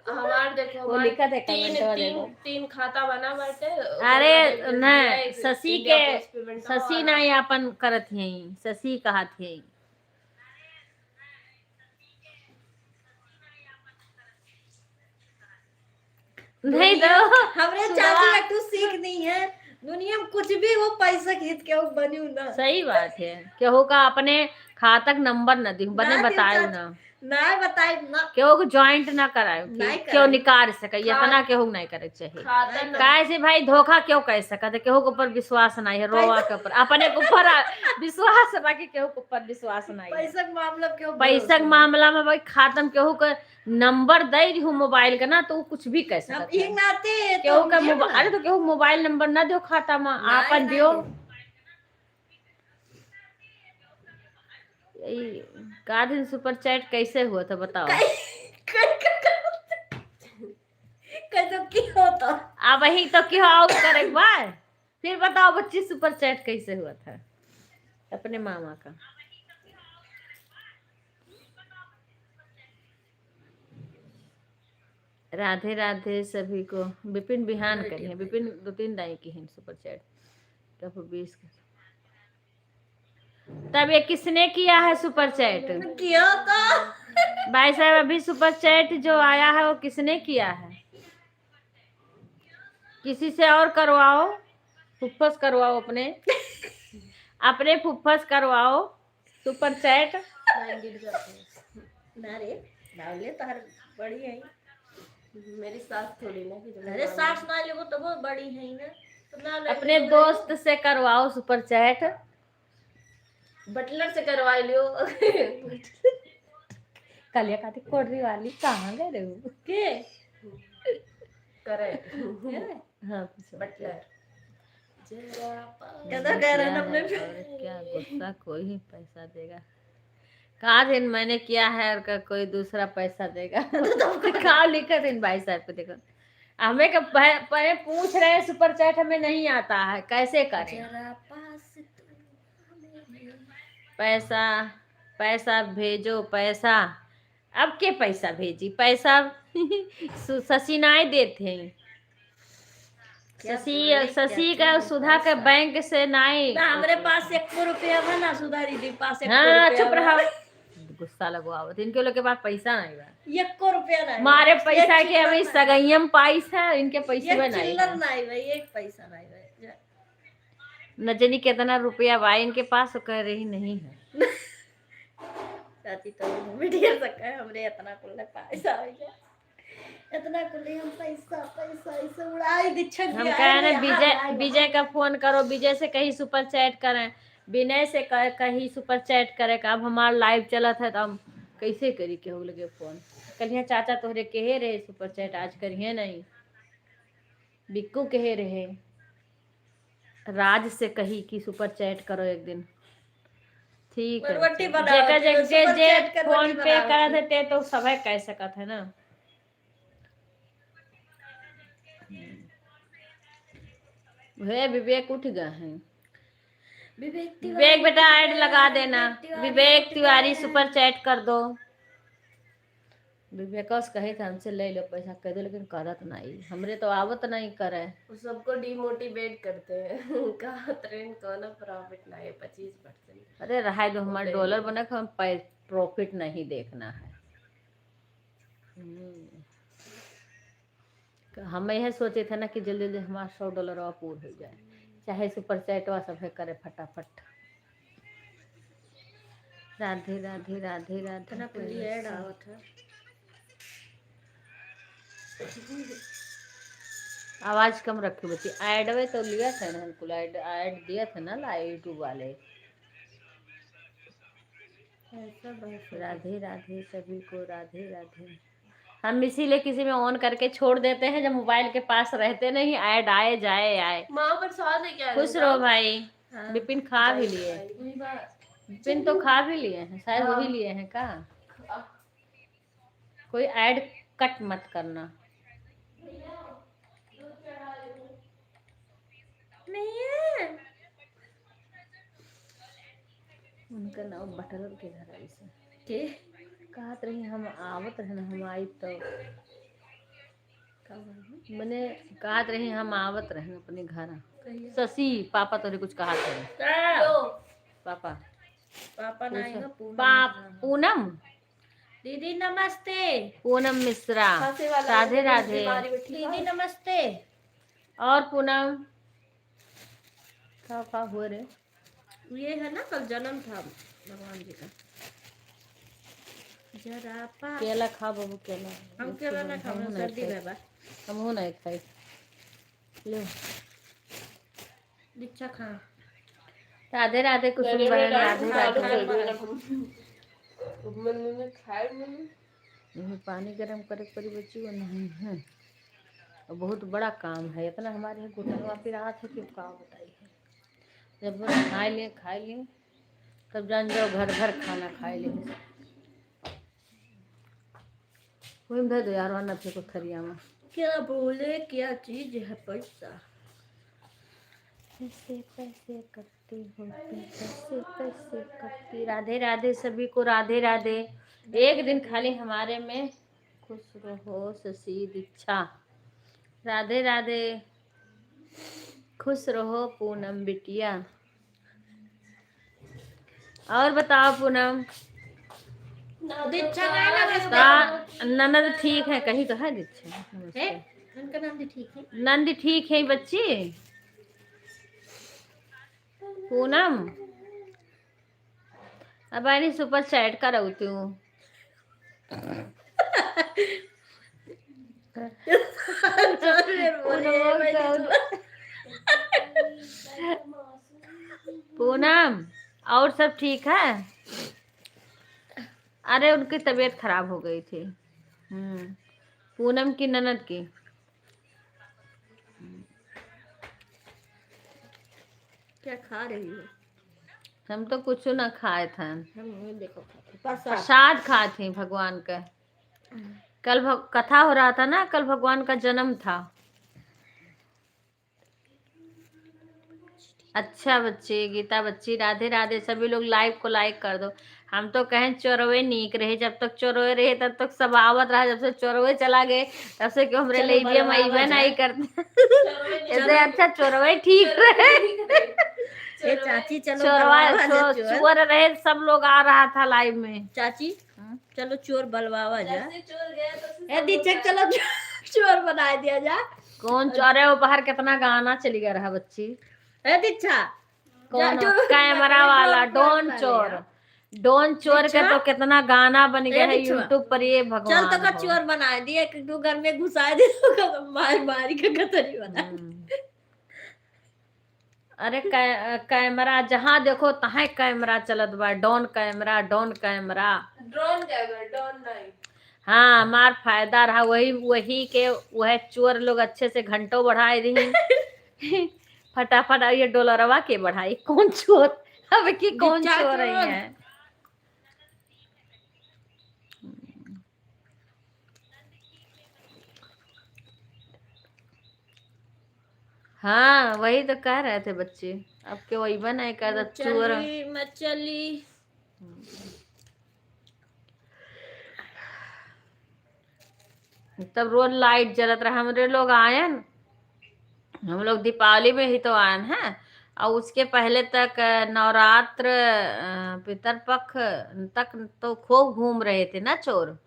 हमार देखो, वो हमार लिखा था तीन, comment वाले तीन, में। तीन खाता बना बाटे। अरे ओकरा बाद ना, एक शशि इंडिया के, पोस्ट पेमेंट शशि वाला। ना ये अपन करत हैं, शशि कहत हैं। नहीं तो हमरे सुधा चाची का तू सीख नहीं है, दुनिया में कुछ भी हो पैसा के हित केहू बनियो ना। सही बात है, केहू का अपने खातक नंबर न दिहू, बने ना दिहू बतायो चाची, ना। ना बताई ना। केहू को joint ना करायो कि नहीं केहू कराई। निकाल सके, खा-, इतना केहू नहीं करे के चाहिए। खाता नहीं। काहे से भाई धोखा क्यों कह सकत है? केहू के ऊपर विश्वास नहीं है, रोवा पैसा के ऊपर, अपने के ऊपर आ-, विश्वास बाकी केहू के ऊपर विश्वास नहीं है। पैसा के मामला में केहू पैसा के भरोसा नहीं। मामला में भाई खातम केहू के नंबर दे दिहू मोबाइल का ना, तो उ कुछ भी कह अब सकत ई है। नाते तो केहू का हम मोबा-, ना। अरे तो केहू मोबाइल नंबर ना दियो खाता में, नहीं, आपन नहीं दियो। दे। ई का दिन सुपर चैट कैसे हुआ था बताओ? कै-, कै-, कै-, कैसे की होता? अब वही तो की हो और करे एक बार। फिर बताओ बच्ची सुपर चैट कैसे हुआ था अपने मामा का? राधे राधे सभी को। विपिन बिहान करिहे, विपिन दो तीन दाई किहिन super chat। तब बीस का। तब ये किसने किया है super chat? किया तो। भाई साहब, अभी super chat जो आया है, वो किसने किया है? किसी से और करवाओ, फुफ्फस करवाओ अपने, अपने फुफ्फस करवाओ super chat। ना रे, बावले तोहर बड़ी है, मेरी सास थोड़ी ना कि जो अरे, सास ना लेबो तबो बड़ी है ना, तो ना ले अपने दोस्त से करवाओ super chat। Butler से करवा लियो। कलिया कहती, "कोडरी वाली, कहाँ गए रहे हो?" के? करे। हाँ, पूछो। Butler। जरा पास कदा कह रहे हैं अपने और क्या गुस्सा, कोई ही पैसा देगा? का दिन मैंने किया है और का कोई दूसरा पैसा देगा? तो तुमको का लिखा दिन भाई साहब को देखो। हमें का पह-, पहले पूछ रहे हैं, super chat हमें नहीं आता है, कैसे करें? जरा पास तू हमें भी। पैसा, पैसा भेजो, पैसा। अब के पैसा भेजी? पैसा सु-, शशि नाई देते हैं। क्या शशि, बोले, शशि क्या का, बोले, सुधा के पैसा? बैंक से नाई। ना, हमरे पास एको रुपया बा ना, सुधा दीदी पास एको हाँ, रुपया चुप बा। रहा। गुस्सा लगवावत। इनके लोग के पास पैसा नहीं बा। एको रुपया नहीं मारे बा। पैसा एक के अभी चिल्लर नहीं। सगैया में पाइस है, इनके पैसे एक नहीं चिल्लर बा। नहीं बा, एक पैसा नहीं बा। जा। न जानी कितना रुपया बा इनके पास, कह रही नहीं है। चाची तो मीडिया से कहे, "हमरे इतना कुल पैसा हो गया, इतना कुल हम पैसा, पैसा ऐसे उड़ाई दी, छक हम गया कहे है, ना, यहाँ विजय, उड़ाई विजय का फोन करो, विजय से कहीं super chat करें, विनय से कह-, कहीं super chat करें।" का अब हमार live चलत है, तो हम कैसे करी केहू लगे फोन? कल यहाँ चाचा तोहरे कहे रहे super chat, आज करिए नहीं। बिक्कू कहे रहे, राज से कही कि super chat करो एक दिन। ठीक है, रोटी अच्छा। बनाओ, जेकर जे, जे, super जे chat कर फोन रोटी पे बनाओ। करत है, ते तो सभे कह सकत है ना। हे विवेक उठ गए हैं। विवेक विवेक तिवारी बेटा, उठ ad गए लगा हैं, देना। विवेक तिवारी विवेक उठ तिवारी गए हैं। Super chat कर दो। विवेकवा से कहे थे, "हमसे ले लो पैसा," कह दो, लेकिन करत नहीं। हमरे तो आवत नहीं करे। वो सबको demotivate करते हैं। कहा trend कोनो profit नहीं है, पच्चीस percent। अरे रहाई दो, हमारे होते dollar नहीं। बने के हम पै-, profit नहीं देखना है। हम्म। हम यह सोचे थे ना कि जल्दी जल्दी हमारा सौ डॉलर और पूर हो जाए, चाहे super chat वा सब है करे फटाफट। राधे राधे राधे राधे। इतना कुल ad आवत है। आवाज कम रखे बच्ची, ad वे तो लिया था ना, कुल ad, ad दिया था ना ला YouTube वाले। ऐसा बात है। राधे राधे सभी को, राधे राधे। हम इसीलिए किसी में on करके छोड़ देते हैं, जब मोबाइल के पास रहते नहीं, ad आए जाए आए। माँ प्रसाद लेके आ खुश रहो भाई। हाँ। विपिन खा भी लिए। विपिन तो खा भी लिए हैं, शायद वही लिए हैं का? कोई ad cut मत करना। नहीं है। उनका नाम बटलर के घर आई से। के? कहत रही हम आवत रहन, हम आई तो। का बोलबो? मने कहत रही हम आवत रहन अपने घर। कहिया? शशि, पापा तोरे कुछ कहत रहे। का? पापा। पापा ना पूछो। आएगा, पूनम पा-, मिश्रा। पूनम? दीदी नमस्ते। पूनम मिश्रा। हंसे वाला राधे है, राधे। बीमारी में ठीक दीदी है। नमस्ते। और पूनम? का, का हुआ रे? ये है ना, कल जन्म था भगवान जी का। जरा पा- केला खा बाबू, केला। हम केला ना खाई, हमहू नहीं सर्दी खाई। में बा। हमहू नहीं खाई। लो। दीक्षा खा। राधे राधे कुसुम बहन, राधे राधे। मैंने खाए, मैंने। इहमें पानी गरम करे के पड़ी बच्ची, वो नहीं है। और बहुत बड़ा काम है, इतना हमारे यहाँ घुटनवा पिरात है कि का बताई है। जब वो खाए लिए, खाए लिए, तब जान जाओ घर भर खाना खाए लिए। वही में धर दो यार, वरना फेंको थरिया में। क्या बोले, क्या चीज है पैसा? पैसे, पैसे करते होते, पैसे, पैसे करते। राधे राधे सभी को, राधे राधे। एक दिन खाली हमारे में खुश रहो शशि दीक्षा। राधे राधे। खुश रहो पूनम बिटिया। और बताओ पूनम। दीक्षा ना, ना, ना, ता ननद ठीक है, कहीं तो है दीक्षा। नमस्ते। उनका नाम भी ठीक है। नंद ठीक है बच्ची। पूनम, अब आनी सुपर चैट करौ तू। पूनम, और सब ठीक है? अरे, उनकी तबीयत खराब हो गई थी। हम्म, पूनम की ननद की। क्या खा रही हो? हम तो कुछ ना खाए थे। हम नहीं देखो खाते। प्रसाद। प्रसाद खाए थे भगवान का। हम्म। कल भग-, कथा हो रहा था ना, कल भगवान का जन्म था। अच्छा बच्ची, गीता बच्ची, राधे राधे। सभी लोग लाइव को लाइक कर दो। हम तो कहें चोरवे नीक रहे, जब तक चोरवे रहे तब तक सब आवत रहा, जब से चोरवे चला गए तब से क्यों हमरे चलो, लिए बलवावा में जा। नहीं करते। चोरवे नहीं। ऐसे अच्छा चोरवे ठीक रहे। ए चाची, चलो चोरवा, बलवावा जा चो-, चोर। चोर रहे, सब लोग आ रहा था लाइव में। चाची, हाँ। चलो चोर बलवावा जा। जैसे चोर गया, तब से ए सब दीक्षक, लोग चलो चोर, चोर बना दिया जा। कौन चोर है? वो बाहर कितना गाना चली गया रहा बच्ची। ए दीक्षा, कौन? जा, जो कैमरा वाला, डॉन चोर। डॉन चोर के तो कितना गाना बन गया है YouTube पर, ये भगवान हो। चल तो का चोर बना दिए, एक दो घर में घुसा दे, तो मार मारी के गतरी बना। हम्म। अरे कै-, कैमरा, जहाँ देखो तहाँ कैमरा चलत बा, don camera, don camera. Drone camera, don नहीं। हाँ, हमार फायदा रहा, वही, वही के, वह चोर लोग अच्छे से घंटों बढ़ाए रही। फटाफट, अब ये डॉलरवा के बढ़ाई, कौन चोर, अब की कौन चोर रही है? हाँ, वही तो कह रहे थे बच्चे, अब के वही बना है, कह दो चोर। मचली, मचली। तब रोज लाइट जलत रहा। हमरे लोग आयन, हम लोग दीपावली में ही तो आयन है, और उसके पहले तक, अ, नवरात्र, अ, पितरपक्ष तक तो खूब घूम रहे थे ना चोर।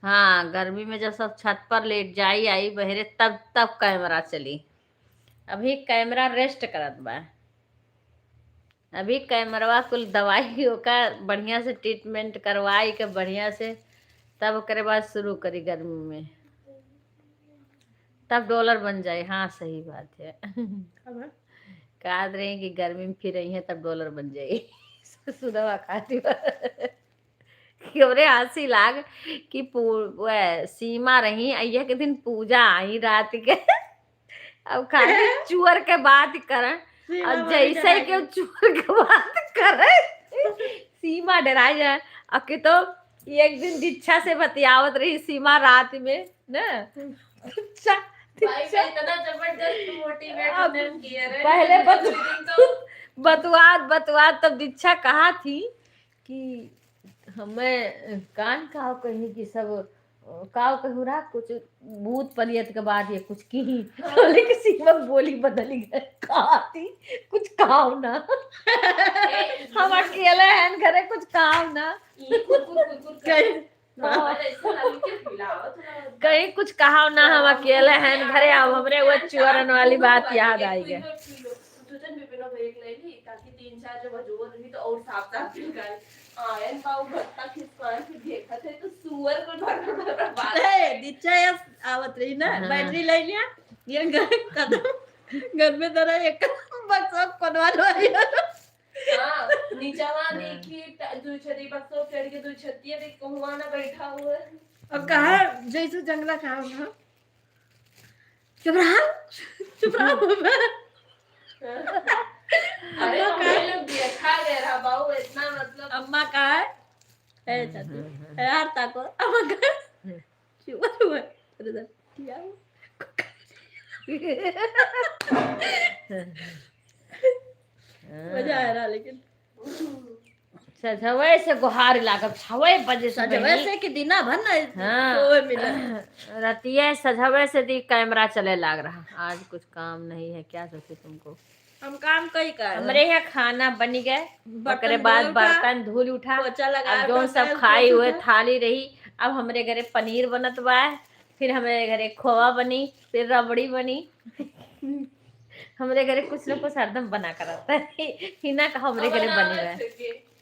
हाँ, गर्मी में जब सब छत पर लेट जाई आई बहरे, तब, तब कैमरा चली। अभी कैमरा रेस्ट करत बा। अभी कैमरवा कुल दवाई ओका बढ़िया से ट्रीटमेंट करवाई के बढ़िया से, तब ओकरे बाद शुरू करी गर्मी में, तब डॉलर बन जाए। हाँ, सही बात है। अब है? कहत रही कि गर्मी में फिर आई है तब डॉलर बन जाए। सुधवा खाती बा। कि हमरे हँसी लाग कि पू-, वह सीमा रही, अइया के दिन पूजा आई रात के। अब खाली चुअर के बात करन, सीमा और बोली जैसे डराई। कि चुअर के बात करे, सीमा डराई जाए। अब कि तो एक दिन दीक्षा से बतियावत रही सीमा रात में, ना? दीक्षा, भाई, दीक्षा। मैं इतना जबरदस्त मोटिवेट अब उन्हें किए रहे, पहले लेकिन बत-, दीदी तो बतवात, बतवात तब दीक्षा कहा थी कि हमें कान काव कही कि सब, अ, काव कहूँ रहा, कुछ भूत पलियत के बाद ये कुछ की, हाँ। बोले कि सीमा बोली बदली गए, कहा थी, कुछ काव ना। ए, हम अकेले हैं घरे, कुछ काव ना। ये कुकुर, कुकुर, कुकुर कहे। हाँ। अरे, ऐसा लगे कि पिलाओ थोड़ा। कहीं कुछ कहाव ना, हम अकेले हैं घरे, अब हमरे वो चुअरन वाली बात याद आई गई। दू जन बिपिनो भैया के ले ली, ताकि तीन चार जब जोर रही तो और साफ साफ निकाल। आयन बाबू भत्ता खिसकान के देखत है तो सुअर को भर भर भर बात। ए, दीक्षा यस आवत रही ना, हाँ। बैटरी ले लिया, ये घर कदम, घर में धरा एक बक्सा पनवा लो। हाँ, नीचा वहाँ हाँ। देखी, ट-, दू छती बक्सा चढ़ के दू छतिया देख के हुआ ना बैठा हुआ है। और कहा, जैसे जंगला कहा ना, चुप रहा, चुप रहा। अरे, अम्मा हम कहा? लोग देखा गया रहा बाबू, इतना मतलब अम्मा कहा है? ए, हम्म, चाचू, हम्म, हम्म। ए, यार, ताको, अम्मा कहा है? हम्म। चुप रहा। अरे, क्या हुआ? मजा आ रहा, लेकिन सजवे से गोहार लागब, छवे बजे से सजवे बहिनी। से कि दिना भर ना हाँ। सोए मिले। रतिये सजवे से दी कैमरा चले लाग रहा। आज कुछ काम नहीं है, क्या सोचे तुमको? हम काम कई कर। हमरे यहाँ खाना बनी गए, बर्तन ओकरे बाद धोए उठा, बर्तन धूल उठा, पोछा लगा, अब जौन बर्तन सब खाई पोछ हुए उठा। थाली रही, अब हमरे घरे पनीर बनत बा, फिर हमरे घरे खोवा बनी, फिर रबड़ी बनी। हमरे घरे कुछ न कुछ हरदम बना कर रहता है। ही ना कहा हमरे अब घरे बनी बनावे रहे। सके।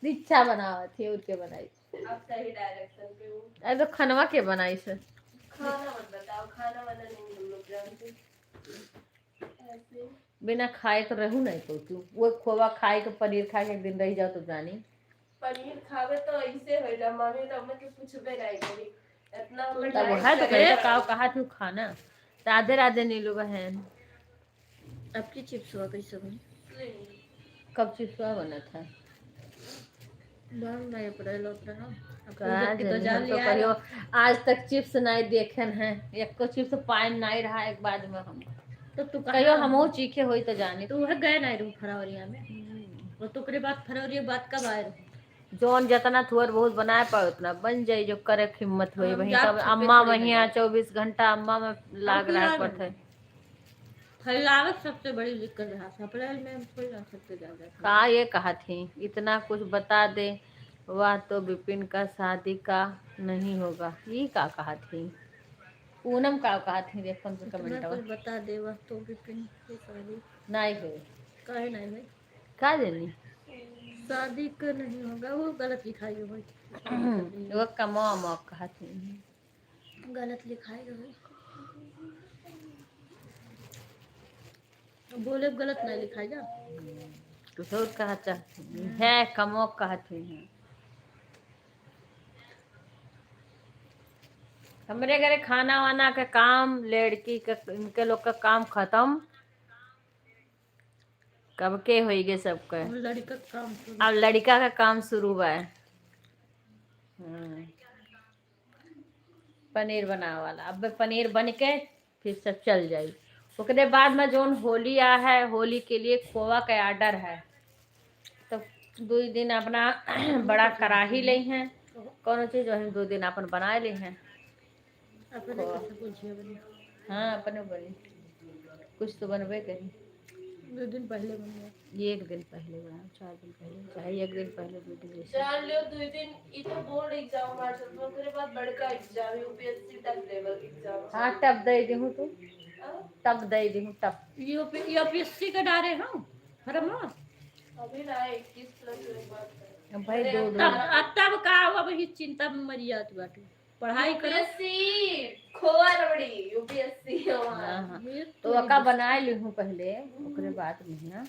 रिच्छा बनावत है, और के बनाई? आप सही डायरेक्शन पे हो। अरे तो खनवा के बनाई से? खाना मत बताओ, खाना वाना नहीं हम लोग जानते। ऐसे। बिना खाए तो रहू नहीं तो तू। वो खोवा खाए के, पनीर खाए के एक दिन रह जाओ तो जानी। पनीर खावे तो ऐसे होला, मम्मी तो हमें के पूछबे नहीं करी। इतना हम तब डाइट वह तो करे। कहता, "काव कहा तू खाना?" राधे राधे नीलू बहन। आपकी चिप्सवा कैसे बनी? कब चिप्सवा बना था? बन नहीं, अप्रैल होत रहा। अब का पूजा की तो जाने, जान हम तो लिया कहियो है। आज तक चिप्स नहीं देखे हैं, एको चिप्स पाए नहीं रहा एक बार में हम। तो तू कहियो कहाँ हमहू चीखे होई तो जानी। तू है गए नहीं रहू फरवरिया में। हम्म। और तो ओकरे बाद फरवरिया बाद कब आए रहू? जौन जितना थोर बहुत बनाए पाए उतना बन जाई, जो करे के हिम्मत होई हम वही। जात तब हफ्ते अम्मा थोड़ी वहीं ना आ, जाए। चौबीस घंटा अम्मा में लाग हम रहा पूरा पड़त है। फैलावत सबसे बड़ी दिक्कत रहा, अप्रैल में हम थोड़ी ना सकते ज्यादा। का ये कहा थी, इतना कुछ बता दे, वह तो विपिन का शादी का नहीं होगा, ये का कहा थी? पूनम का कहा थी, देखो उनके इतना कमेंटवा। कुछ बता दे, वह तो विपिन की शादी नहीं होई। काहे नहीं होई? का जानी? शादी का नहीं होगा, वो गलत लिखाई है भाई। वो कमवा मवा कहा थी। गलत लिखाई रहो। बोले गलत नहीं लिखाई जा। कुछ और कहा चाहती है, कमो कहती हैं। हमरे घरे खाना वाना के काम, लड़की के, इनके लोग का काम खत्म। कब के होई गे सबके। अब लड़का के काम शुरू। अब लड़का का काम शुरू बा। हम्म। पनीर बनावे वाला। अब पनीर बन के फिर सब चल जाई। ओकरे बाद में जौन होली आ है, होली के लिए खोवा के ऑर्डर है। तो दुई दिन अपना बड़ा कढ़ाई ले हैं, कौनो चीज वही दुई दिन अपन बनाए ले हैं। अपने खोवा। कैसे बुझिया बनी? हाँ, अपने बनी। कुछ तो बनबे करी। दो दिन पहले बन गया। ये एक दिन पहले बनाओ, चार दिन पहले, चाहे एक दिन पहले, दो दिन जैसे। जान लियो, दो दिन, ई तो बोर्ड एग्जाम हमारे चलत बा, ओकरे बाद बड़का exam, UPSC tough level exam. हाँ, टफ दे देहूँ तू। हाँ? टफ दे देहूँ, टफ। यूपी, यूपीएससी का डारे हो, फॉर्म हो? अभी ना, इक्कीस प्लस एक बात है। अब भाई, अरे, दो, अब दो। तब, अब तब का हो, अब ही चिंता में मरी जात बाटे। पढ़ाई करो। यूपीएससी, खोआ रबड़ी, यूपीएससी, हाँ, हाँ। ये तो तो ओका बनाए लिहूँ पहले, ओकरे बाद में ना।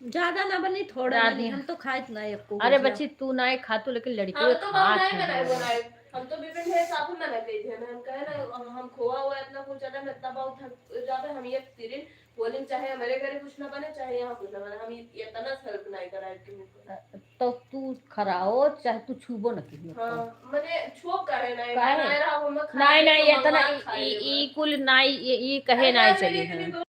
ज्यादा ना बनी, थोड़ा ज्यादा बनी। नहीं। हम तो खाइत ना एको अरे भुजिया। बच्ची, तू ना खातू, लेकिन लड़की हम तो खात नहीं है। बनाए, बनाए। हम तो विपिन भाई साथ में ना कही थे, हम कहे ना, हम खोआ हुआ इतना कुछ ज्यादा, मैं इतना बहुत थक जावे, हम ये तिरिन बोले, चाहे हमारे घरे कुछ ना बने, चाहे यहाँ कुछ ना बने, हम ये, ये इतना हेल्प नहीं कराए कि अ, तो तू खराओ, चाहे तू छूबो न किही। हाँ, मने छुअब काहे नहीं? काहे? बनाए रहा, हम खा नहीं, ले, नहीं, तो इतना मंगवा ई, खा ई, लेबा। ई कुल नहीं, ई, ई कहे अरे, नहीं मेरी चली इतनी है।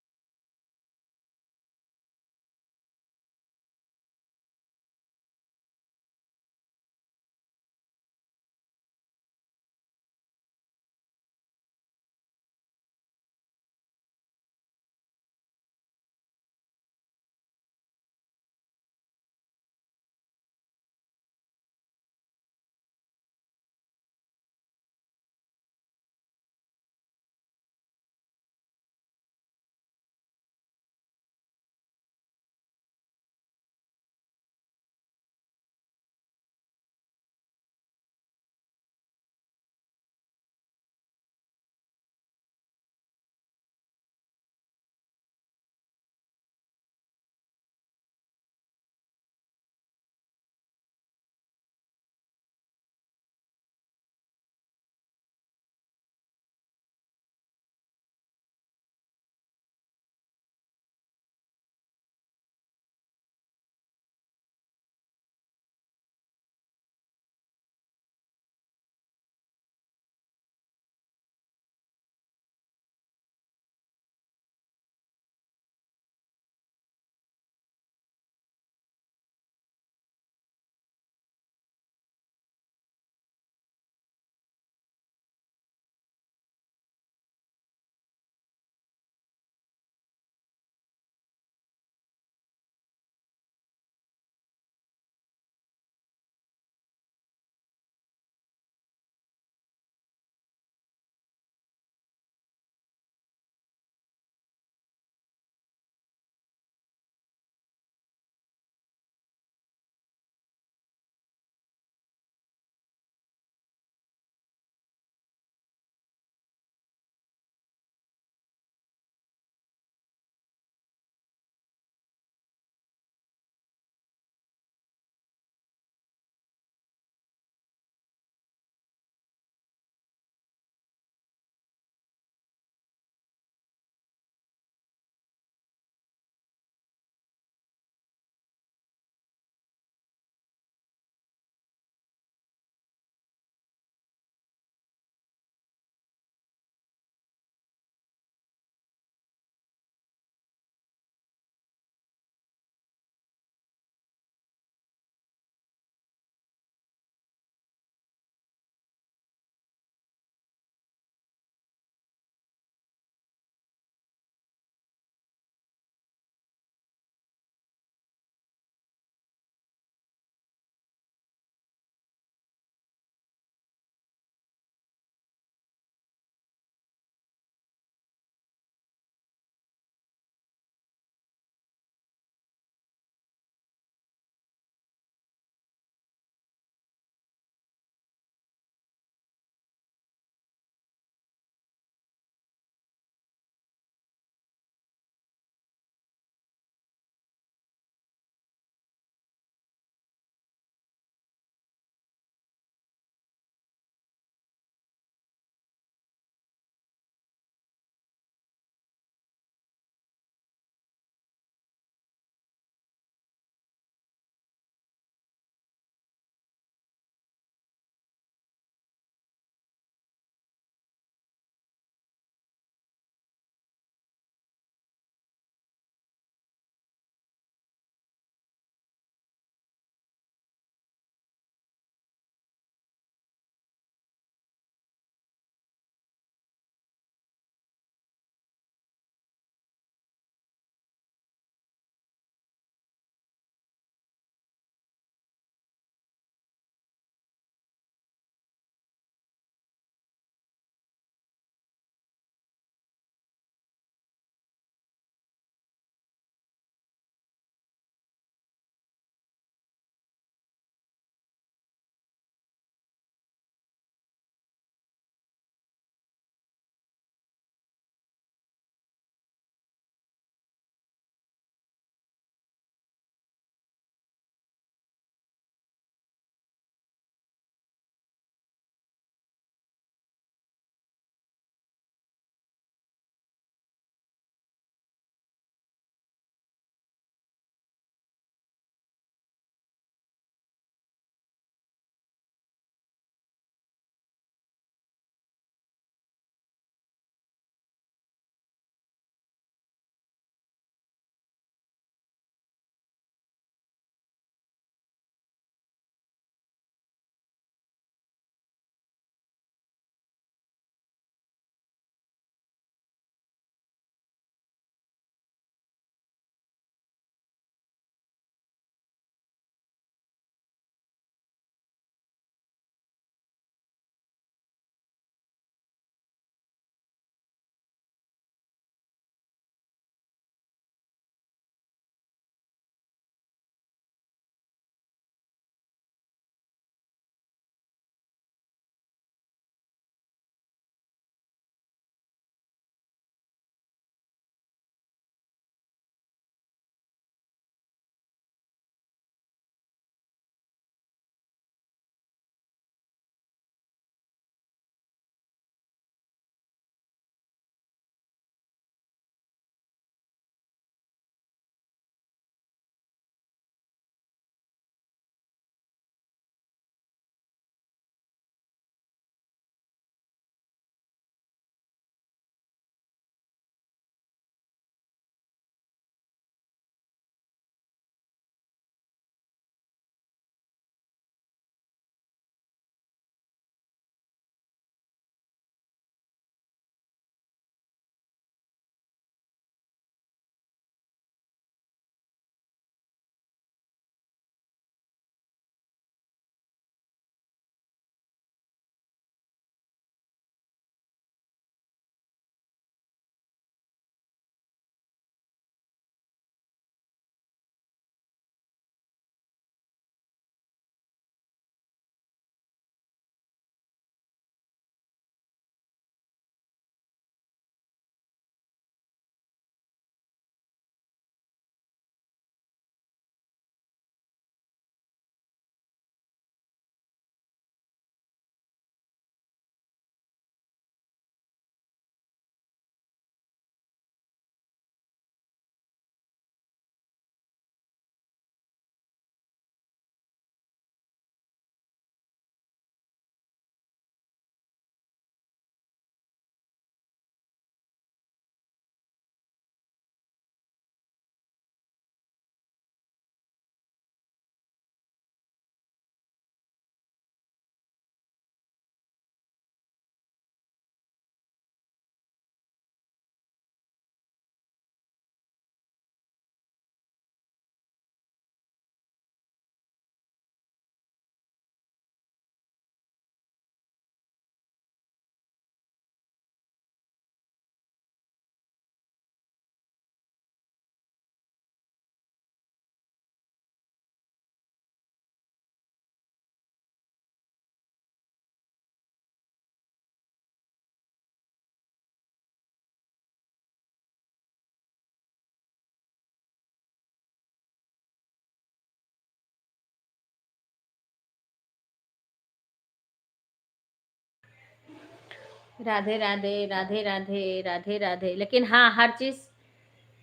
राधे राधे, राधे राधे, राधे राधे। लेकिन हाँ, हर चीज,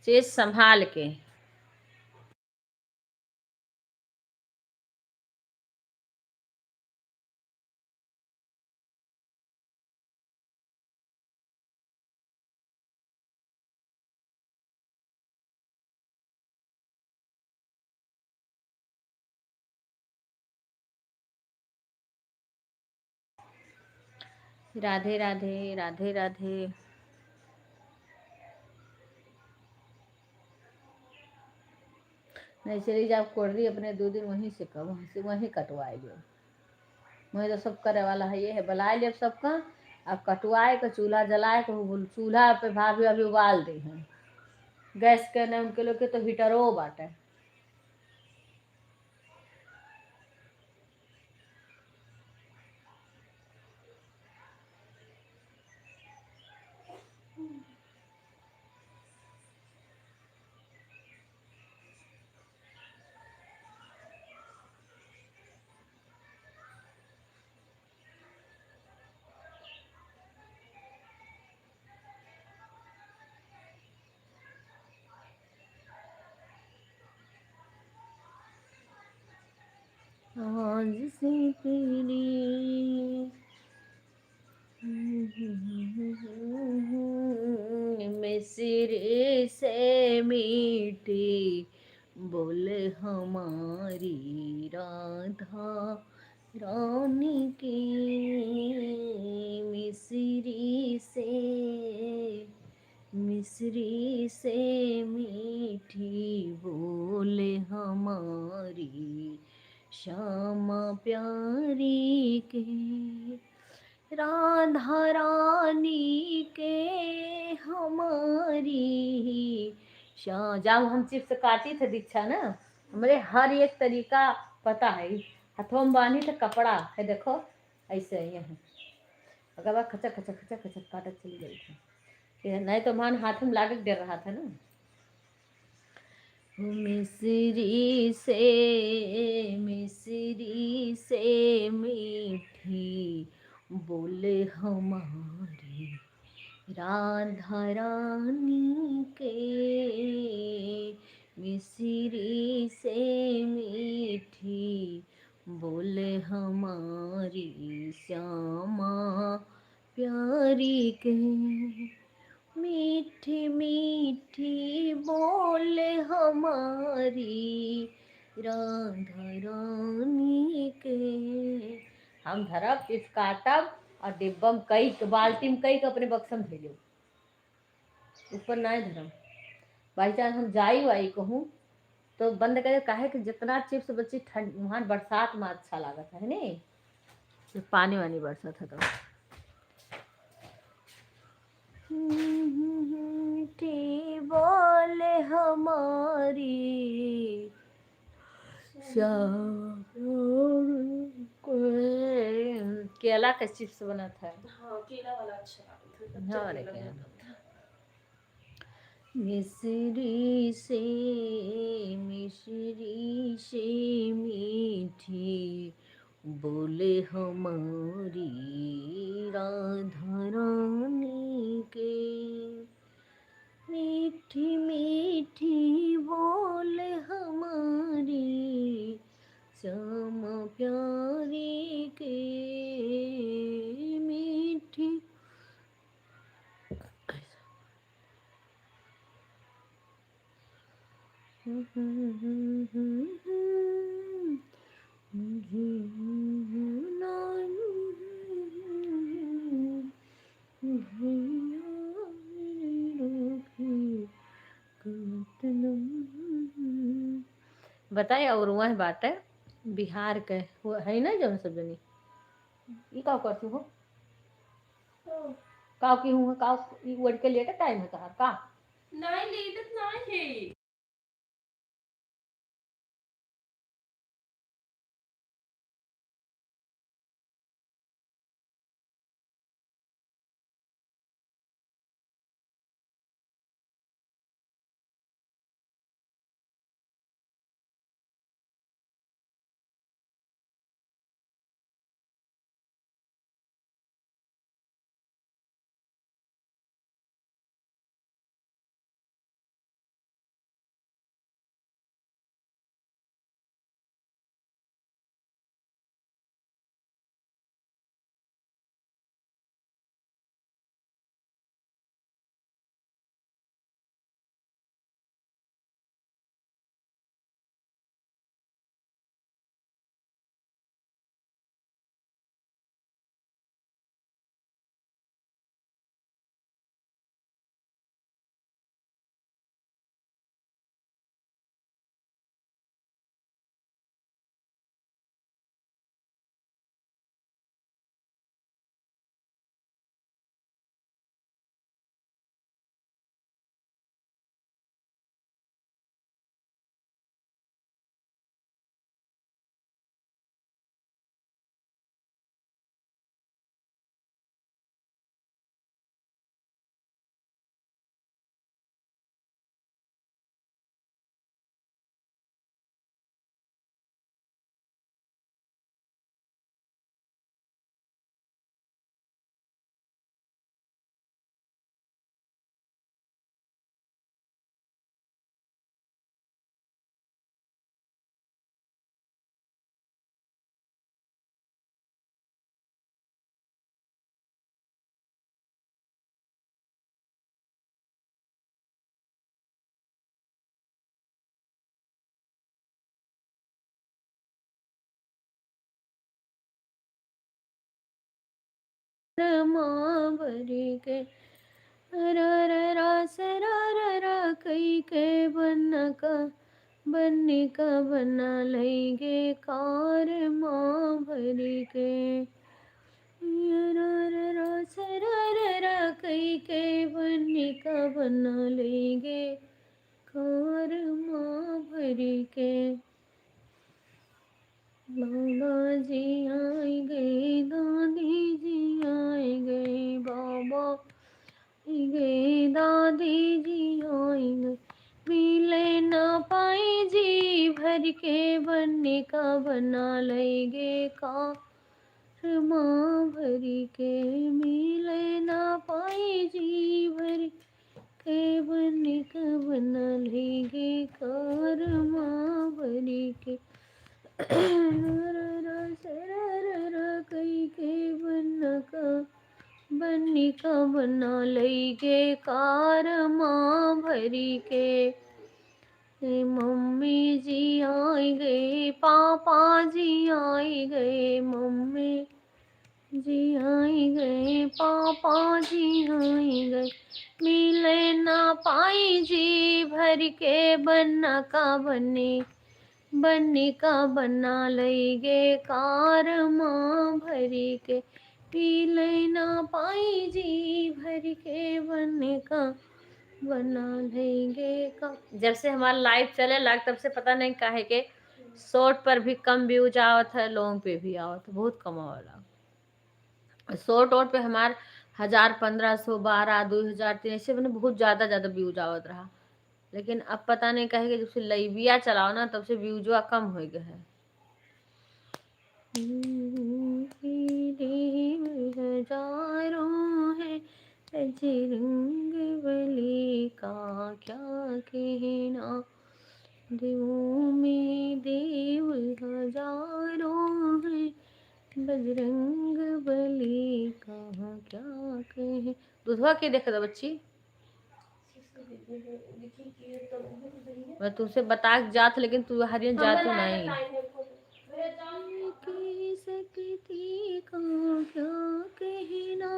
चीज संभाल के। राधे राधे, राधे राधे। नहीं, चली जाओ कोर्री अपने, दो दिन वहीं से कर, वहीं से, वहीं कटवाए लियो। वहीं तो सब करे वाला है, ये है, बुलाए लियो सबका। अब कटवाए के, चूल्हा जलाए के, वो चूल्हा पे भाभी अभी उबाल दे हैं, गैस के नहीं, उनके लोग के तो हीटरो बाटे। आज से तेरी मिश्री से मीठी बोल हमारी राधा रानी की, मिश्री से, मिश्री से मीठी बोल हमारी श्यामा प्यारी के, राधा रानी के हमारी श्या-, जब हम चिप्स काटी थे दीक्षा ना, हमरे हर एक तरीका पता है। हथवा में बानी थे कपड़ा है, देखो, ऐसे ही है। अगर बार खचक, खचक, खचक, खचक काटत चली गई थी। ये नहीं तो मान हाथ में लागे के डर रहा था ना। मिश्री से, मिश्री से मीठी बोल हमारी राधा रानी के, मिश्री से मीठी बोल हमारी श्यामा प्यारी के, मीठी मीठी बोल हमारी राधा रानी के। हम धरब, चिप्स काटब और डिब्बा में कई के, बाल्टी में कई के अपने बक्सा में धइ लेब। ऊपर नाहीं धरब। By chance हम जाई वाई कहूँ तो बंद करे, काहे कि जितना चिप्स बची ठंड, वहाँ बरसात में अच्छा लागत है, है नी? जब पानी वानी बरसत है तो। मीठी बोल हमारी श्याम के। केला के चिप्स बनत है। हाँ, केला वाला अच्छा लागत है, कच्चा हाँ, केला अरे बहुत। मिश्री से, मिश्री से मीठी बोल हमारी राधा रानी के, मीठी मीठी बोल हमारी श्यामा प्यारी के, मीठी। बताए, और वह बात है बिहार के, वो है ना जौन सब जनी, ई का करती हो? का की हूँ, का ई ओढ़ के लेटे टाइम है तोहार का? नहीं, लेटत नहीं है। माँ भरी के। रा रा रा सा रा रा रा कई के बन्ना का, बन्नी का बना लइगे कार माँ भरी के। रा रा रा सा रा रा रा कई के बन्नी का बना लइगे कार माँ भरी के। बाबा जी आइ गए, दादी जी आइ गए, बाबा आइ गए, दादी जी आइ गए। मिले ना पाई जी भर के बन्नी का बना लइगे कार माँ भरी के। मिले ना पाई जी भर के बन्नी का बना लइगे कार माँ भरी के। रा रा रा सा रा रा रा कई के बन्ना का, बन्नी का बना लइगे कार माँ भरी के। ए मम्मी जी आइ गए, पापा जी आइ गए, मम्मी जी आइ गए, पापा जी आइ गए। मिले ना पाई जी भर के बन्ना का बन्नी, बन्नी का बना लइगे कार माँ भरी के। मिले ना पाई जी भर के बन्नी का बना लइगे का। जब से हमार live चले लाग, तब से पता नहीं काहे के short पर भी कम views आवत है, long पे भी आवत है, बहुत कम आवेला। Short वोर्ट पे हमार हजार, पन्द्रह सौ, बारह, दो हजार, तीन, ऐसे मने बहुत ज़्यादा, ज़्यादा views आवत रहा, लेकिन अब पता नहीं काहे के जब से live चलाओ ना, तब से viewsवा कम होइ गए है। देव हजारों हैं, बजरंग बली का क्या कहना। देवों में देव हजारों हैं, बजरंग बली का क्या कहे। दूधवा के देख दो बच्ची। मैं तुमसे बता के जात, लेकिन तू हरियन जातू नहीं। की शक्ति का क्या कहना,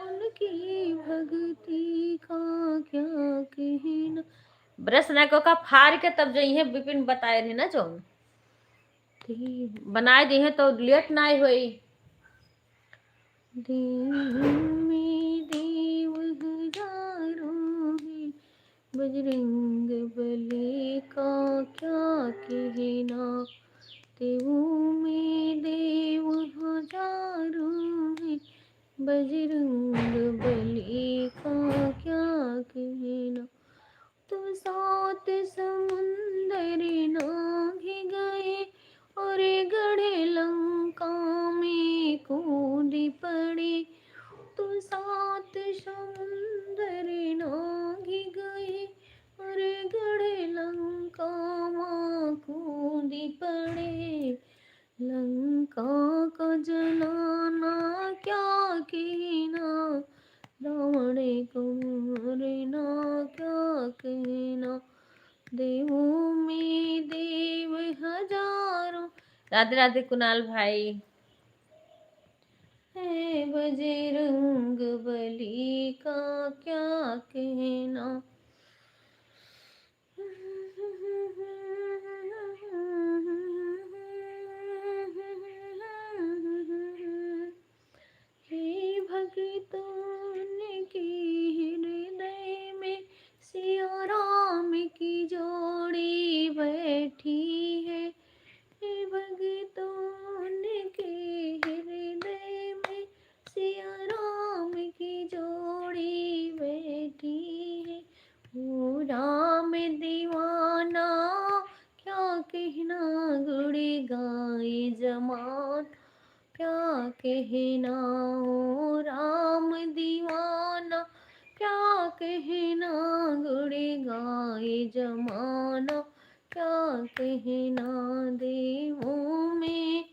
उनकी भक्ति का क्या कहना। Brush ना को का फाड़ के तब जइहे, बिपिन बताए रहे ना जौन। बनाए दिहे तो late ना होई। देव में देव हजारों हैं, बजरंग बली का क्या कहना। देवों में देव हजारों हैं, बजरंग बली का क्या कहना। तो सात समुंदर नाघ गए और गढ़ लंका में कूद पड़े। तो सात समुंदर नाघ गए और गढ़ लंका में कूद पड़े। लंका का जलाना क्या कहना, रावण को मारना क्या कहना। देवों में देव हजारों। राधे राधे कुणाल भाई। है बजरंग बली का क्या कहना। हे भक्तों के हृदय में सिया राम की जोड़ी बैठी है। हे भक्तों के हृदय में सिया राम की जोड़ी बैठी है। ओ राम दीवाना क्या कहना, गुण गाए जमाना क्या कहना। ओ राम दीवाना क्या कहना, गुण गाए जमाना क्या कहना। देवों में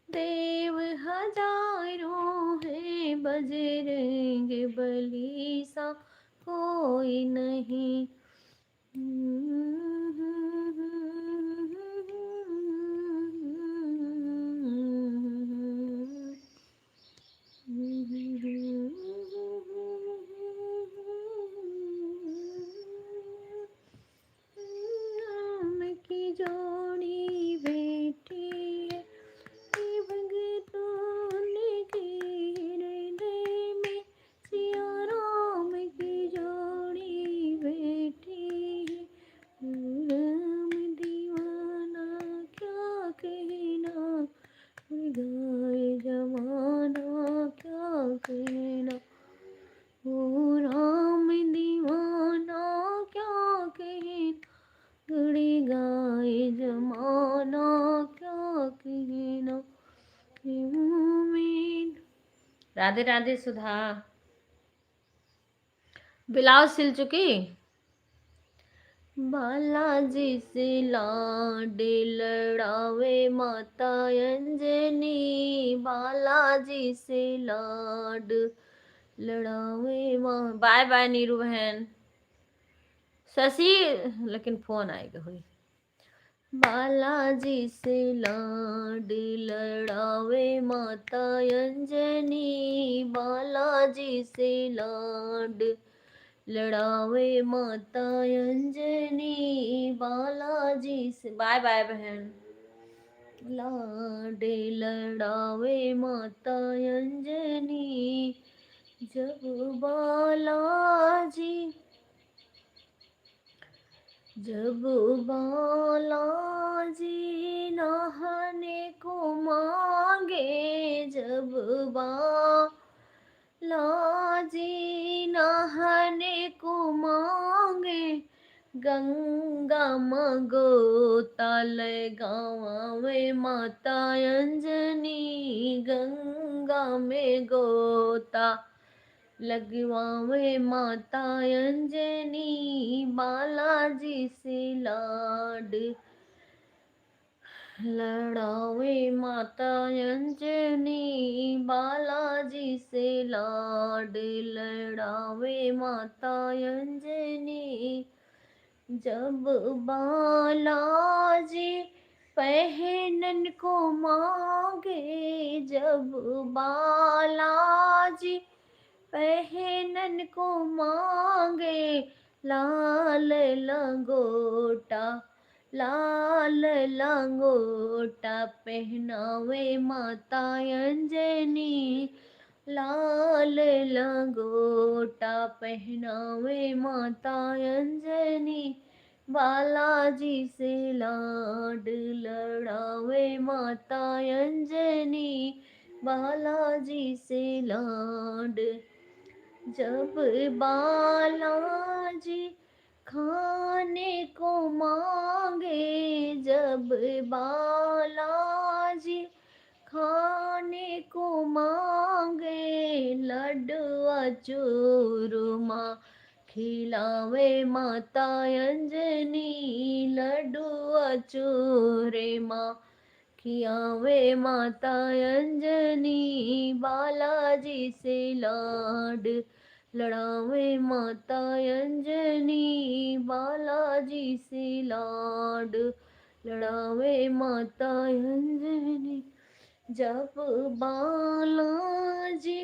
देव हजारों हैं, बजरंग बली सा कोई नहीं। राधे राधे सुधा। ब्लाउज सिल चुकी। बालाजी से लाड लड़ावे माता अंजनी, बालाजी से लाड लड़ावे माँ। बाय बाय नीरू बहन। शशि, लेकिन फोन आएगा हुई। बालाजी से लाड लड़ावे माता अंजनी, बालाजी से लाड लड़ावे माता अंजनी, बालाजी से। बाय बाय बहन। लाड लड़ावे माता अंजनी, जब बालाजी, जब बालाजी नहाने को मांगे, जब बालाजी नहाने को मांगे, गंगा में गोता लगावे माता अंजनी, गंगा में गोता लगवावे माता अंजनी, बालाजी से लाड लड़ावे माता अंजनी, बालाजी से लाड लड़ावे माता अंजनी। जब बालाजी पहनन को मांगे, जब बालाजी पहनन को मांगे, लाल लंगोटा, लाल लंगोटा पहनावे माता अंजनी, लाल लंगोटा पहनावे माता अंजनी, बालाजी से लाड लड़ावे माता अंजनी, बालाजी से लाड। जब बालाजी खाने को मांगे, जब बालाजी खाने को मांगे, लड्डुआ चूरमा खिलावे माता अंजनी, लड्डुआ चूरमा खियावे माता अंजनी, बालाजी से लाड लड़ावे माता अंजनी, बालाजी से लाड लड़ावे माता अंजनी। जब बालाजी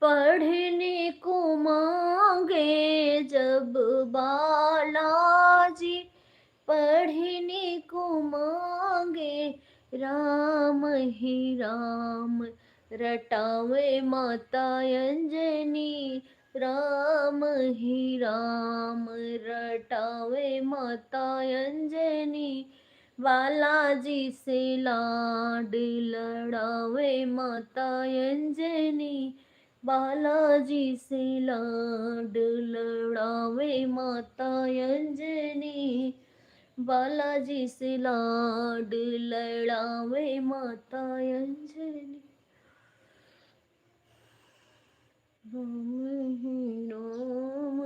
पढ़ने को मांगे, जब बालाजी पढ़ने को मांगे, राम ही राम रटावे माता अंजनी, राम ही राम रटावे माता अंजनी, बालाजी से लाड लड़ावे माता अंजनी, बालाजी से लाड लड़ावे माता अंजनी, बालाजी से लाड लड़ावे माता अंजनी। राम ही राम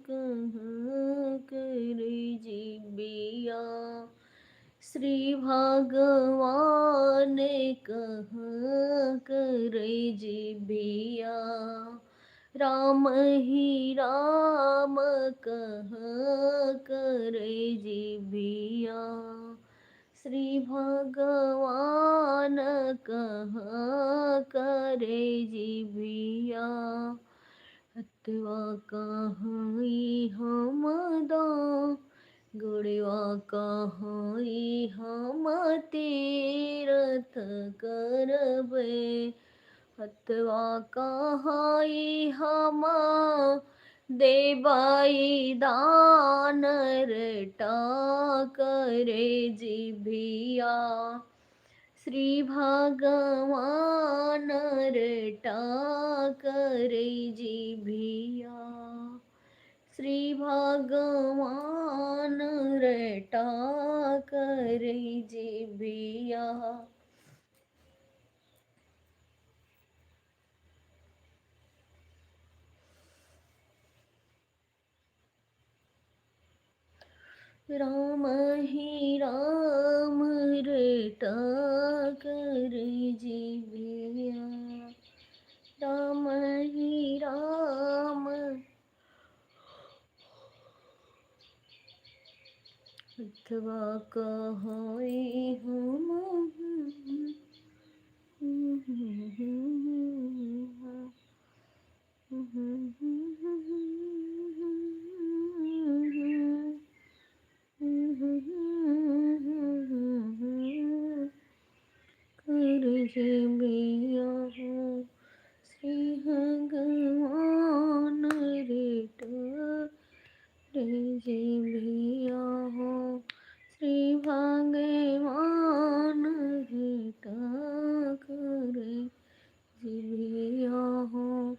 कहा करे जिबिया, श्री भगवान कहा करे जिबिया, राम ही राम कहा करे जिबिया, श्री भगवान कहा करे जिबिया। हथवा कहाँ ई हम दा, गोड़वा कहाँ ई हम तीरथ करबे। हथवा कहाँ ई हम देबाई दान रटा करे जिभिया। श्री भगवान रटा करे जिभिया। श्री भगवान रटा करे जिभिया। राम ही राम रे टाकर जिभिया, राम ही राम। अथवा कहोई हम कर जिभिया हो श्री भगवान रे टाकर जिभिया हो श्री भगवान रे टाकर जिभिया हो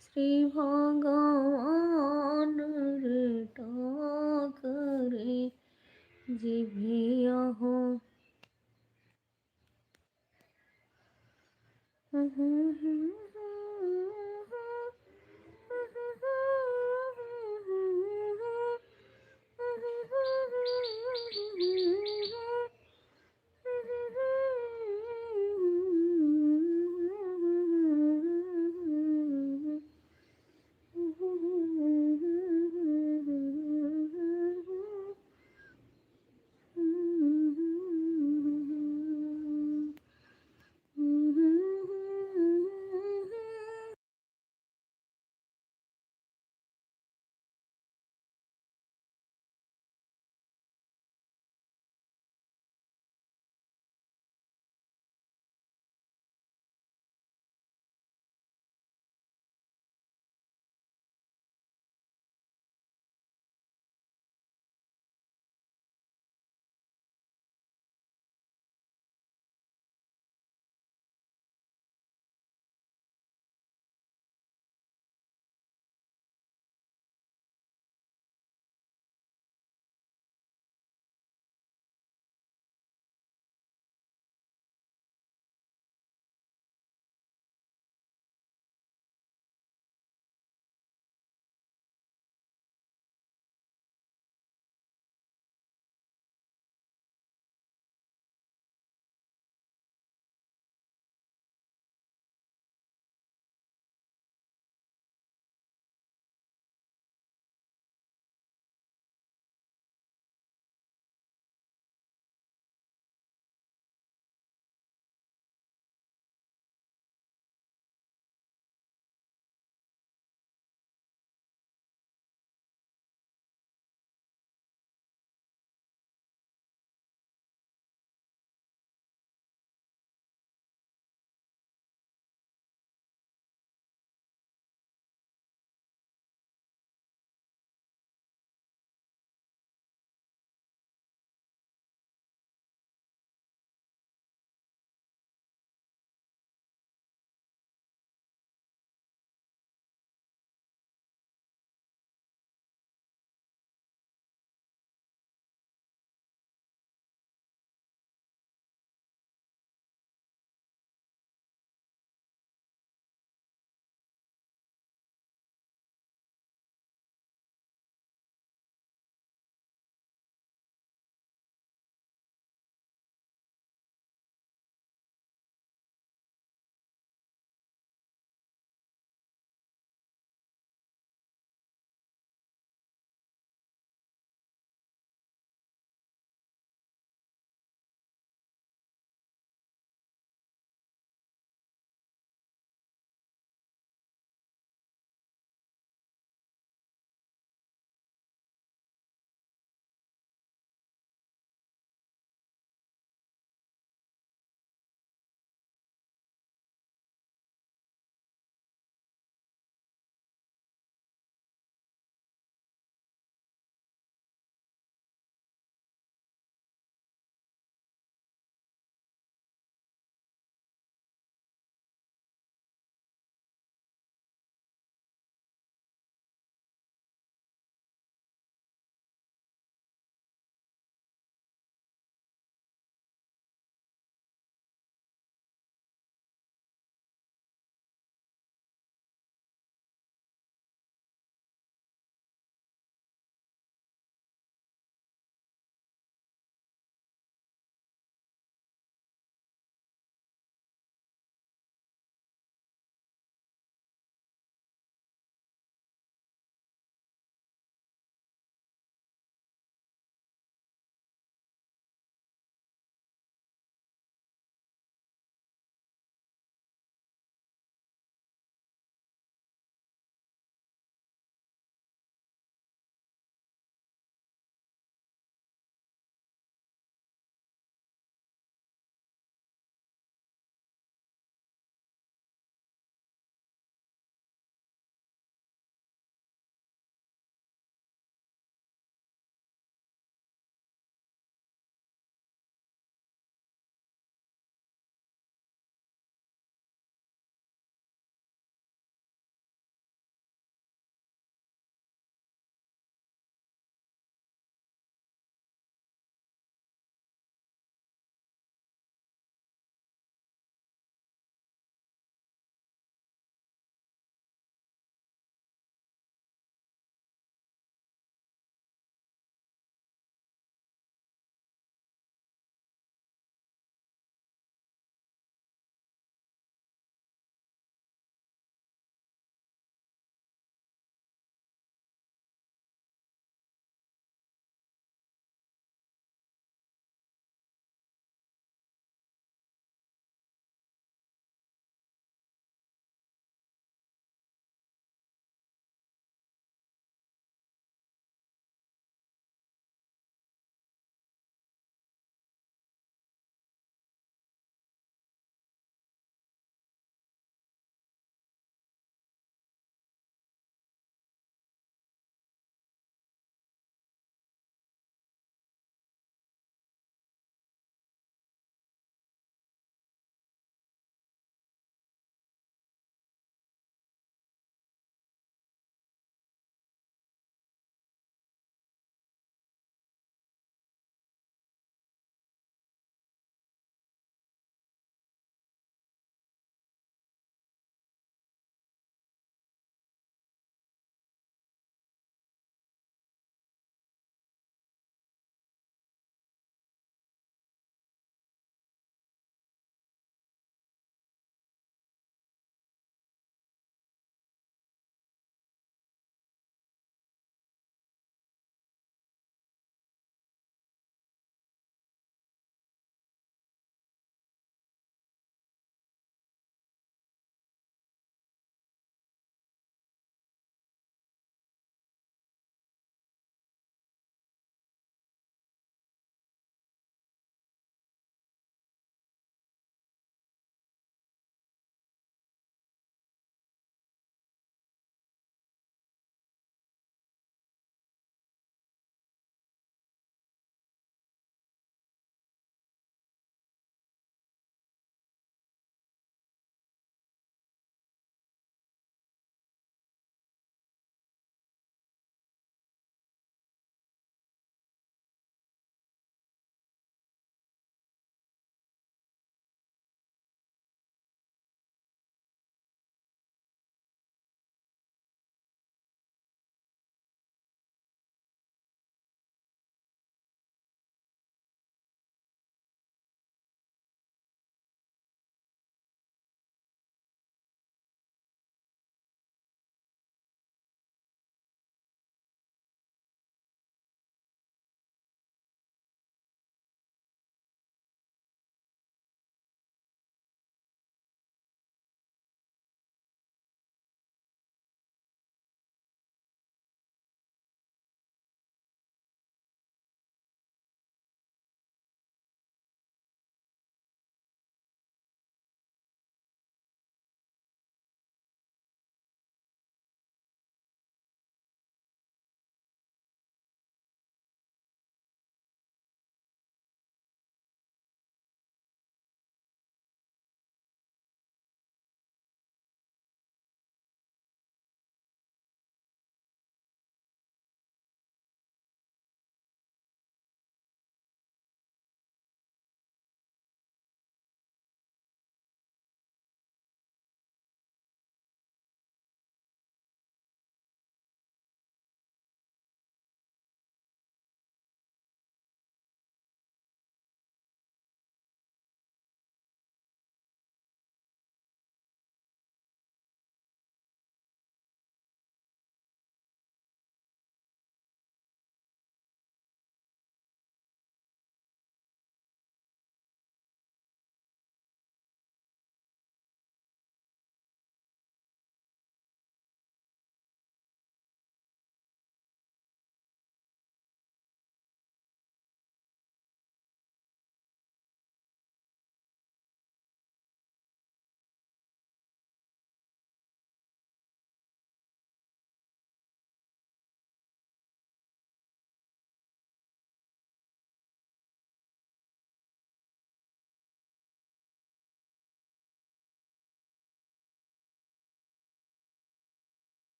श्री भगवान रे टाकर जिभिया हो।